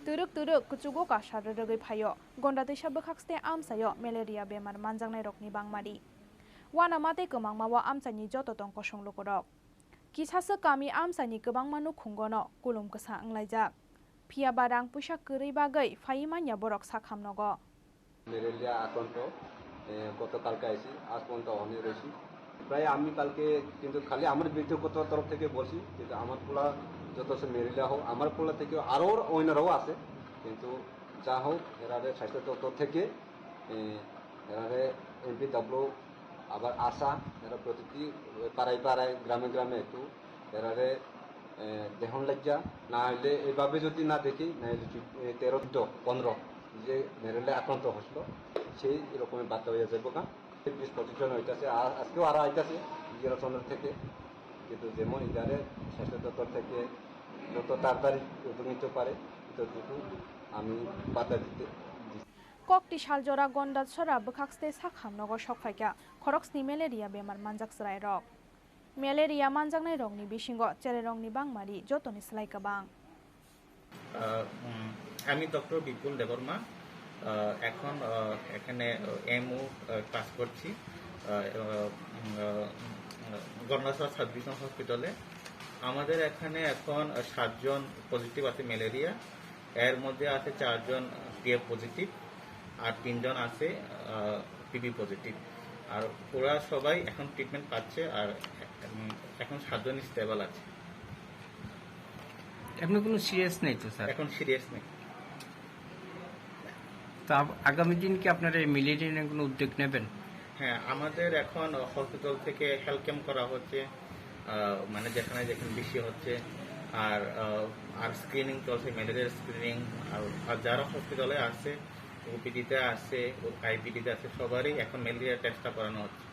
Twrwk twrwk kuchugo kasar rwgwi phaio, gonda twisa bwkhakste amchaio malaria bemar manjaknairokni bangmari. Uanama tei kwmangmao amchaini joto tong kosong lukurok. Kisaswk kami amchaini kwbangma nukhungono kulum kwsa wnglaijak. Phiya ba rang puisa kwrwi bagwi phaiwi manya borok sakham nogo. Malaria আক্রান্ত, এ, গতকালকে আইছি, আজ পর্যন্ত অনেক রয়েছি। প্রায় আমি কালকে কিন্তু খালি আমার ব্যক্তিগত তরফ থেকে বলছি, কিন্তু আমার পোলা যত সে ম্যালেরিয়া হোক, আমার পোলা থেকে আরও অন্যরাও আছে, কিন্তু যা হোক, এরারে স্বাস্থ্য দপ্তর থেকে, এ, এরারে এমপিডব্লিউ, আবার আশা, এরা প্রতিটি পাড়ায় পাড়ায়, গ্রামে গ্রামে একটু এরারে, এ, দেহন লাগিয়া, না হইলে এইভাবে যদি না দেখি, না হইলে চু-, এ, তেরো, চোদ্দ, পনেরো যে ম্যালেরিয়া আক্রান্ত হয়েছিল, সেই রকমই বার্তা হয়ে যাবো গা। বিশ পঁচিশ জন হইতাছে, আ-, আজকেও আরো আইতাছে জেলা সদর থেকে, কিন্তু যেমন এটারে স্বাস্থ্য দপ্তর থেকে যত তাড়াতাড়ি উদ্যোগ নিতে পারে, ততটুকু আমি বার্তা দিতে, দিচ্ছি। Kokti saljora gonda sora bwkhakste sakham nogo sokphaikha khoroksni malaria bemar manjak chwrairok. Malaria manjaknairokni bisingo cherairokni bangmari jotoni slai kwbang. আহ, উম, আমি ডক্টর বিপুল দেববর্মা। আহ, এখন, আহ, এখানে, আহ, এমও, আহ, কাজ করছি, আহ, আহ, উম, আহ, উম, আহ, গন্ডাছড়া সাব ডিভিশন হসপিটালে। আমাদের এখানে এখন, আহ, সাতজন পজিটিভ আছে ম্যালেরিয়া, এর মধ্যে আছে চারজন টিএফ পজিটিভ, আর তিনজন আছে, আহ, টিবি পজিটিভ। আর ওরা সবাই এখন ট্রিটমেন্ট পাচ্ছে, আর উম, এখন সাতজনই স্টেবল আছে। এমনি কোনো সিরিয়াস নেই তো, স্যার? এখন সিরিয়াস নেই। তো আব- আগামী দিন কি আপনারা এই ম্যালেরিয়া নিয়ে কোনো উদ্যোগ নেবেন? হ্যাঁ, আমাদের এখন হসপিটাল থেকে হেলথ ক্যাম্প করা হচ্ছে, আহ, মানে যেখানে যেখানে বেশি হচ্ছে, আর আহ, আর স্ক্রিনিং চলছে, ম্যালেরিয়ার স্ক্রিনিং। আর আর যারা হসপিটালে আছে, ওপিডিতে আছে, আইপিডিতে আছে, সবারই এখন ম্যালেরিয়া টেস্টটা করানো হচ্ছে।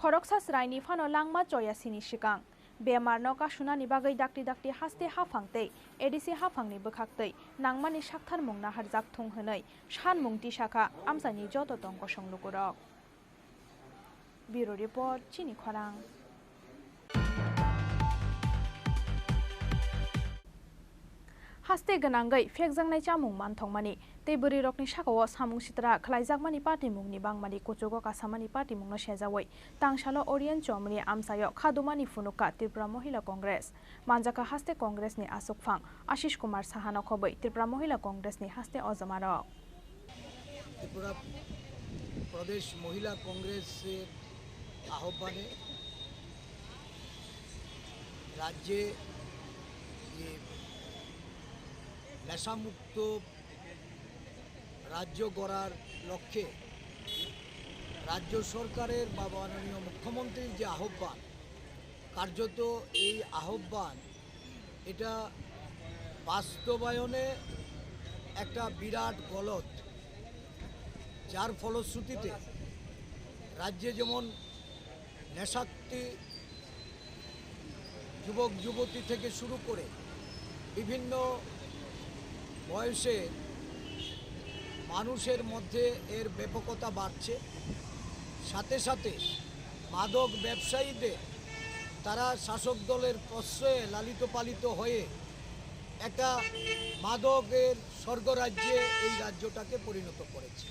Khoroksa chwraini phano langma choyasini swkang bemarno kasunani bagwi dakti dakti haste haphang tei A D C haphangni bwkhaktwi nangmani saktharmung naharjak thung hwnwi sanmung tisakha amchaini joto tong kosong lukurok. Bureau Report, Chini Khorang. Haste gwnangwi phekjaknai chamung manthokmani tei bwrwirokni sakao samung sitra khlaijakmani patimungni bangmani kuchugo kasamani patimungno sejaui tangsalo Orient Chowmani amchaio khadumani phunukha Tripura Mohila Congress. Manjakha haste Congressni aswkphang Ashish Kumar Sahano khobwi Tripura Mohila Congressni haste ojomarok. Tripura প্রদেশ মহিলা কংগ্রেসের আহ্বানে রাজ্যে যে নেশামুক্ত রাজ্য গড়ার লক্ষ্যে রাজ্য সরকারের বা মাননীয় মুখ্যমন্ত্রীর যে আহ্বান, কার্যত এই আহ্বান, এটা বাস্তবায়নে একটা বিরাট গলদ, যার ফলশ্রুতিতে রাজ্যে যেমন নেশাক্তি যুবক যুবতী থেকে শুরু করে বিভিন্ন বয়সে মানুষের মধ্যে এর ব্যাপকতা বাড়ছে। সাথে সাথে মাদক ব্যবসায়ীদের, তারা শাসক দলের প্রশ্রয়ে লালিত পালিত হয়ে একটা মাদকের স্বর্গরাজ্যে এই রাজ্যটাকে পরিণত করেছে।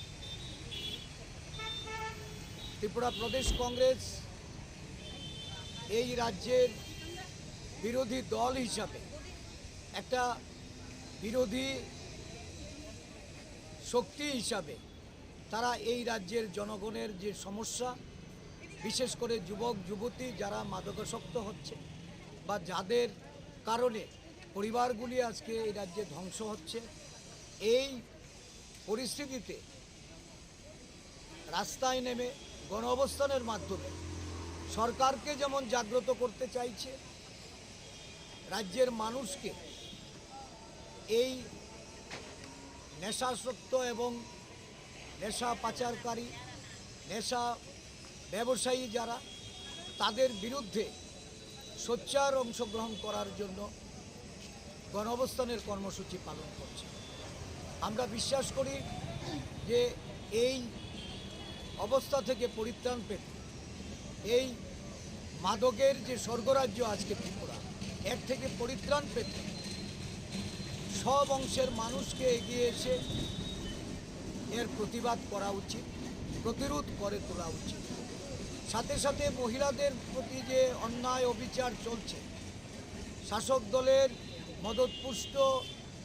ত্রিপুরা প্রদেশ কংগ্রেস এই রাজ্যের বিরোধী দল হিসাবে, একটা বিরোধী শক্তি হিসাবে তারা এই রাজ্যের জনগণের যে সমস্যা, বিশেষ করে যুবক যুবতী যারা মাদকাসক্ত হচ্ছে বা যাদের কারণে পরিবারগুলি আজকে এই রাজ্যে ধ্বংস হচ্ছে, এই পরিস্থিতিতে রাস্তায় নেমে গণঅবস্থানের মাধ্যমে সরকারকে যেমন জাগ্রত করতে চাইছে, রাজ্যের মানুষকে এই নেশাসক্ত এবং নেশা পাচারকারী, নেশা ব্যবসায়ী যারা, তাদের বিরুদ্ধে সোচ্চার অংশগ্রহণ করার জন্য গণঅবস্থানের কর্মসূচি পালন করছে। আমরা বিশ্বাস করি যে এই অবস্থা থেকে পরিত্রাণ পেতে, এই মাদকের যে স্বর্গরাজ্য আজকে ত্রিপুরা, এর থেকে পরিত্রাণ পেতে সব অংশের মানুষকে এগিয়ে এসে এর প্রতিবাদ করা উচিত, প্রতিরোধ করে তোলা উচিত। সাথে সাথে মহিলাদের প্রতি যে অন্যায় অবিচার চলছে, শাসক দলের মদতপুষ্ট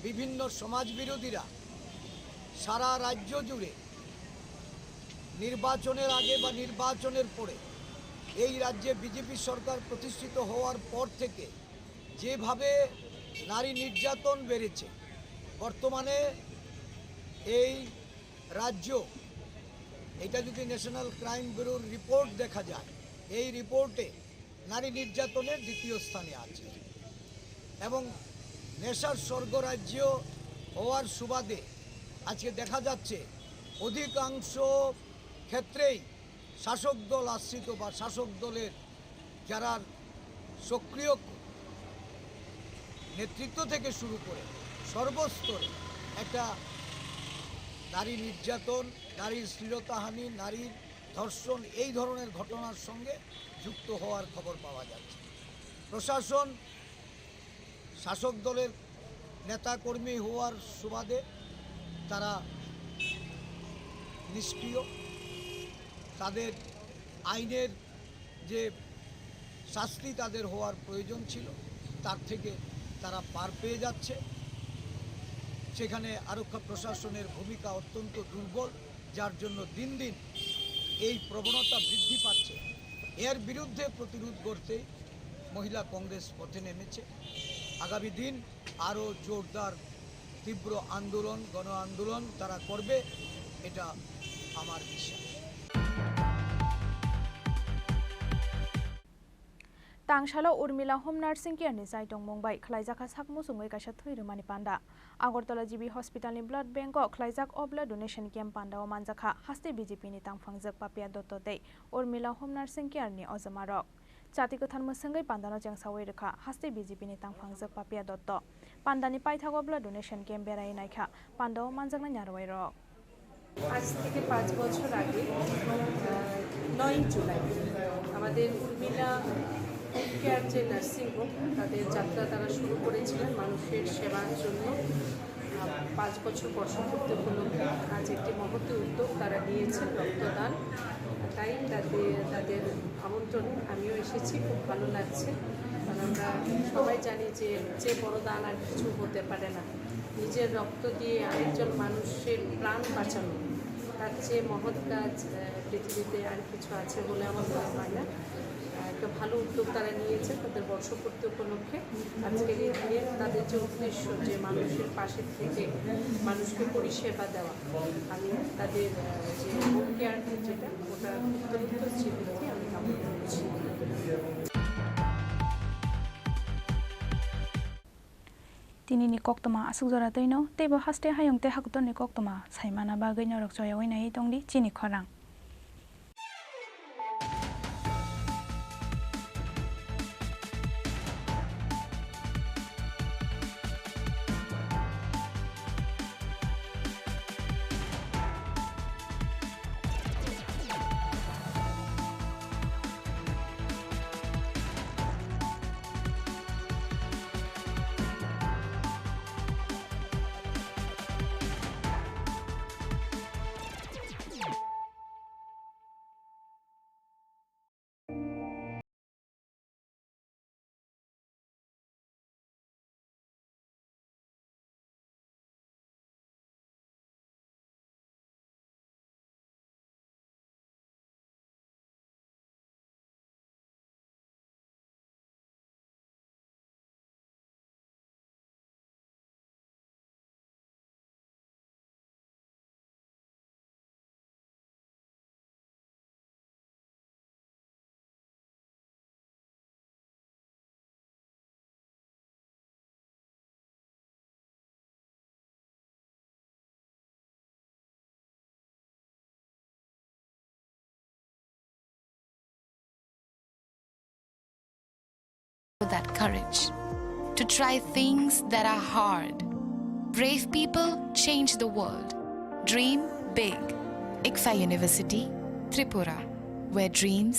বিভিন্ন সমাজবিরোধীরা সারা রাজ্য জুড়ে নির্বাচনের আগে বা নির্বাচনের পরে এই রাজ্যে বিজেপি সরকার প্রতিষ্ঠিত হওয়ার পর থেকে যেভাবে নারী নির্যাতন বেড়েছে, বর্তমানে এই রাজ্য, এটা যদি ন্যাশনাল ক্রাইম ব্যুরোর রিপোর্ট দেখা যায়, এই রিপোর্টে নারী নির্যাতনের দ্বিতীয় স্থানে আছে। এবং নেশার স্বর্গরাজ্য হওয়ার সুবাদে আজকে দেখা যাচ্ছে অধিকাংশ ক্ষেত্রেই শাসক দল আশ্রিত বা শাসক দলের যারা সক্রিয় নেতৃত্ব থেকে শুরু করে সর্বস্তরে একটা নারী নির্যাতন, নারীর শ্লীলতাহানি, নারীর ধর্ষণ, এই ধরনের ঘটনার সঙ্গে যুক্ত হওয়ার খবর পাওয়া যাচ্ছে। প্রশাসন শাসক দলের নেতাকর্মী হওয়ার সুবাদে তারা নিষ্ক্রিয়। তাদের আইনের যে শাস্তি তাদের হওয়ার প্রয়োজন ছিল, তার থেকে তারা পার পেয়ে যাচ্ছে। সেখানে আরক্ষা প্রশাসনের ভূমিকা অত্যন্ত দুর্বল, যার জন্য দিন দিন এই প্রবণতা বৃদ্ধি পাচ্ছে। এর বিরুদ্ধে প্রতিরোধ গড়তে মহিলা কংগ্রেস পথে নেমেছে। আগামী দিন আরও জোরদার তীব্র আন্দোলন, গণ আন্দোলন তারা করবে, এটা আমার বিশ্বাস। Tangsalo Urmila Home Nursing Care ni chai tongmung bai khlaijak kha sak muchungwi kaisa thwi rwmani panda. Agartala G B Hospital ni Blood Bank o khlaijak o blood donation camp panda o manjak kha haste B J P ni tangphangjak Papia Dotto tei Urmila Home Nursing Care ni ojama rok. Chati kwthar mwswngwi panda no chengsawi rwkha haste B J P ni tangphangjak Papia Dotto. Panda ni paithago blood donation camp berai naikha panda o manjaknai narwai rok. আজ থেকে পাঁচ বছর আগে, আহ, নয়ই জুলাই আমাদের Urmila home care যে nursing home, তাদের যাত্রা তারা শুরু করেছিলেন মানুষের সেবার জন্য। আহ, পাঁচ বছর বর্ষপূর্তি উপলক্ষে আজ একটি মহতী উদ্যোগ তারা নিয়েছেন, রক্তদান। তাই তাদের, তাদের আমন্ত্রণে আমিও এসেছি, খুব ভালো লাগছে। কারণ আমরা সবাই জানি যে, যে বড় দান আর কিছু হতে পারে না। নিজের রক্ত দিয়ে আরেকজন মানুষের প্রাণ বাঁচানো, তার চেয়ে মহৎ কাজ, আহ, পৃথিবীতে আর কিছু আছে বলে আমার মনে হয় না। আহ, একটা ভালো উদ্যোগ তারা নিয়েছে, তাদের বর্ষপূর্তি উপলক্ষে আজকের এই দিনে তাদের যে উদ্দেশ্য, যে মানুষের পাশে থেকে মানুষকে পরিষেবা দেওয়া, আমি তাদের, আহ, যে হোম কেয়ার যেটা, ওটা অত্যন্ত স্বীকৃতি আমি কামনা করছি। Tini ni koktwma aswk jora twino, teibo haste hayung tei hakutorni koktwma saimana bagwi norok choyaui naiwi tongdi chini khorang. That courage to try things that are hard. Brave people change the world. Dream big. ICFAI University, Tripura, where dreams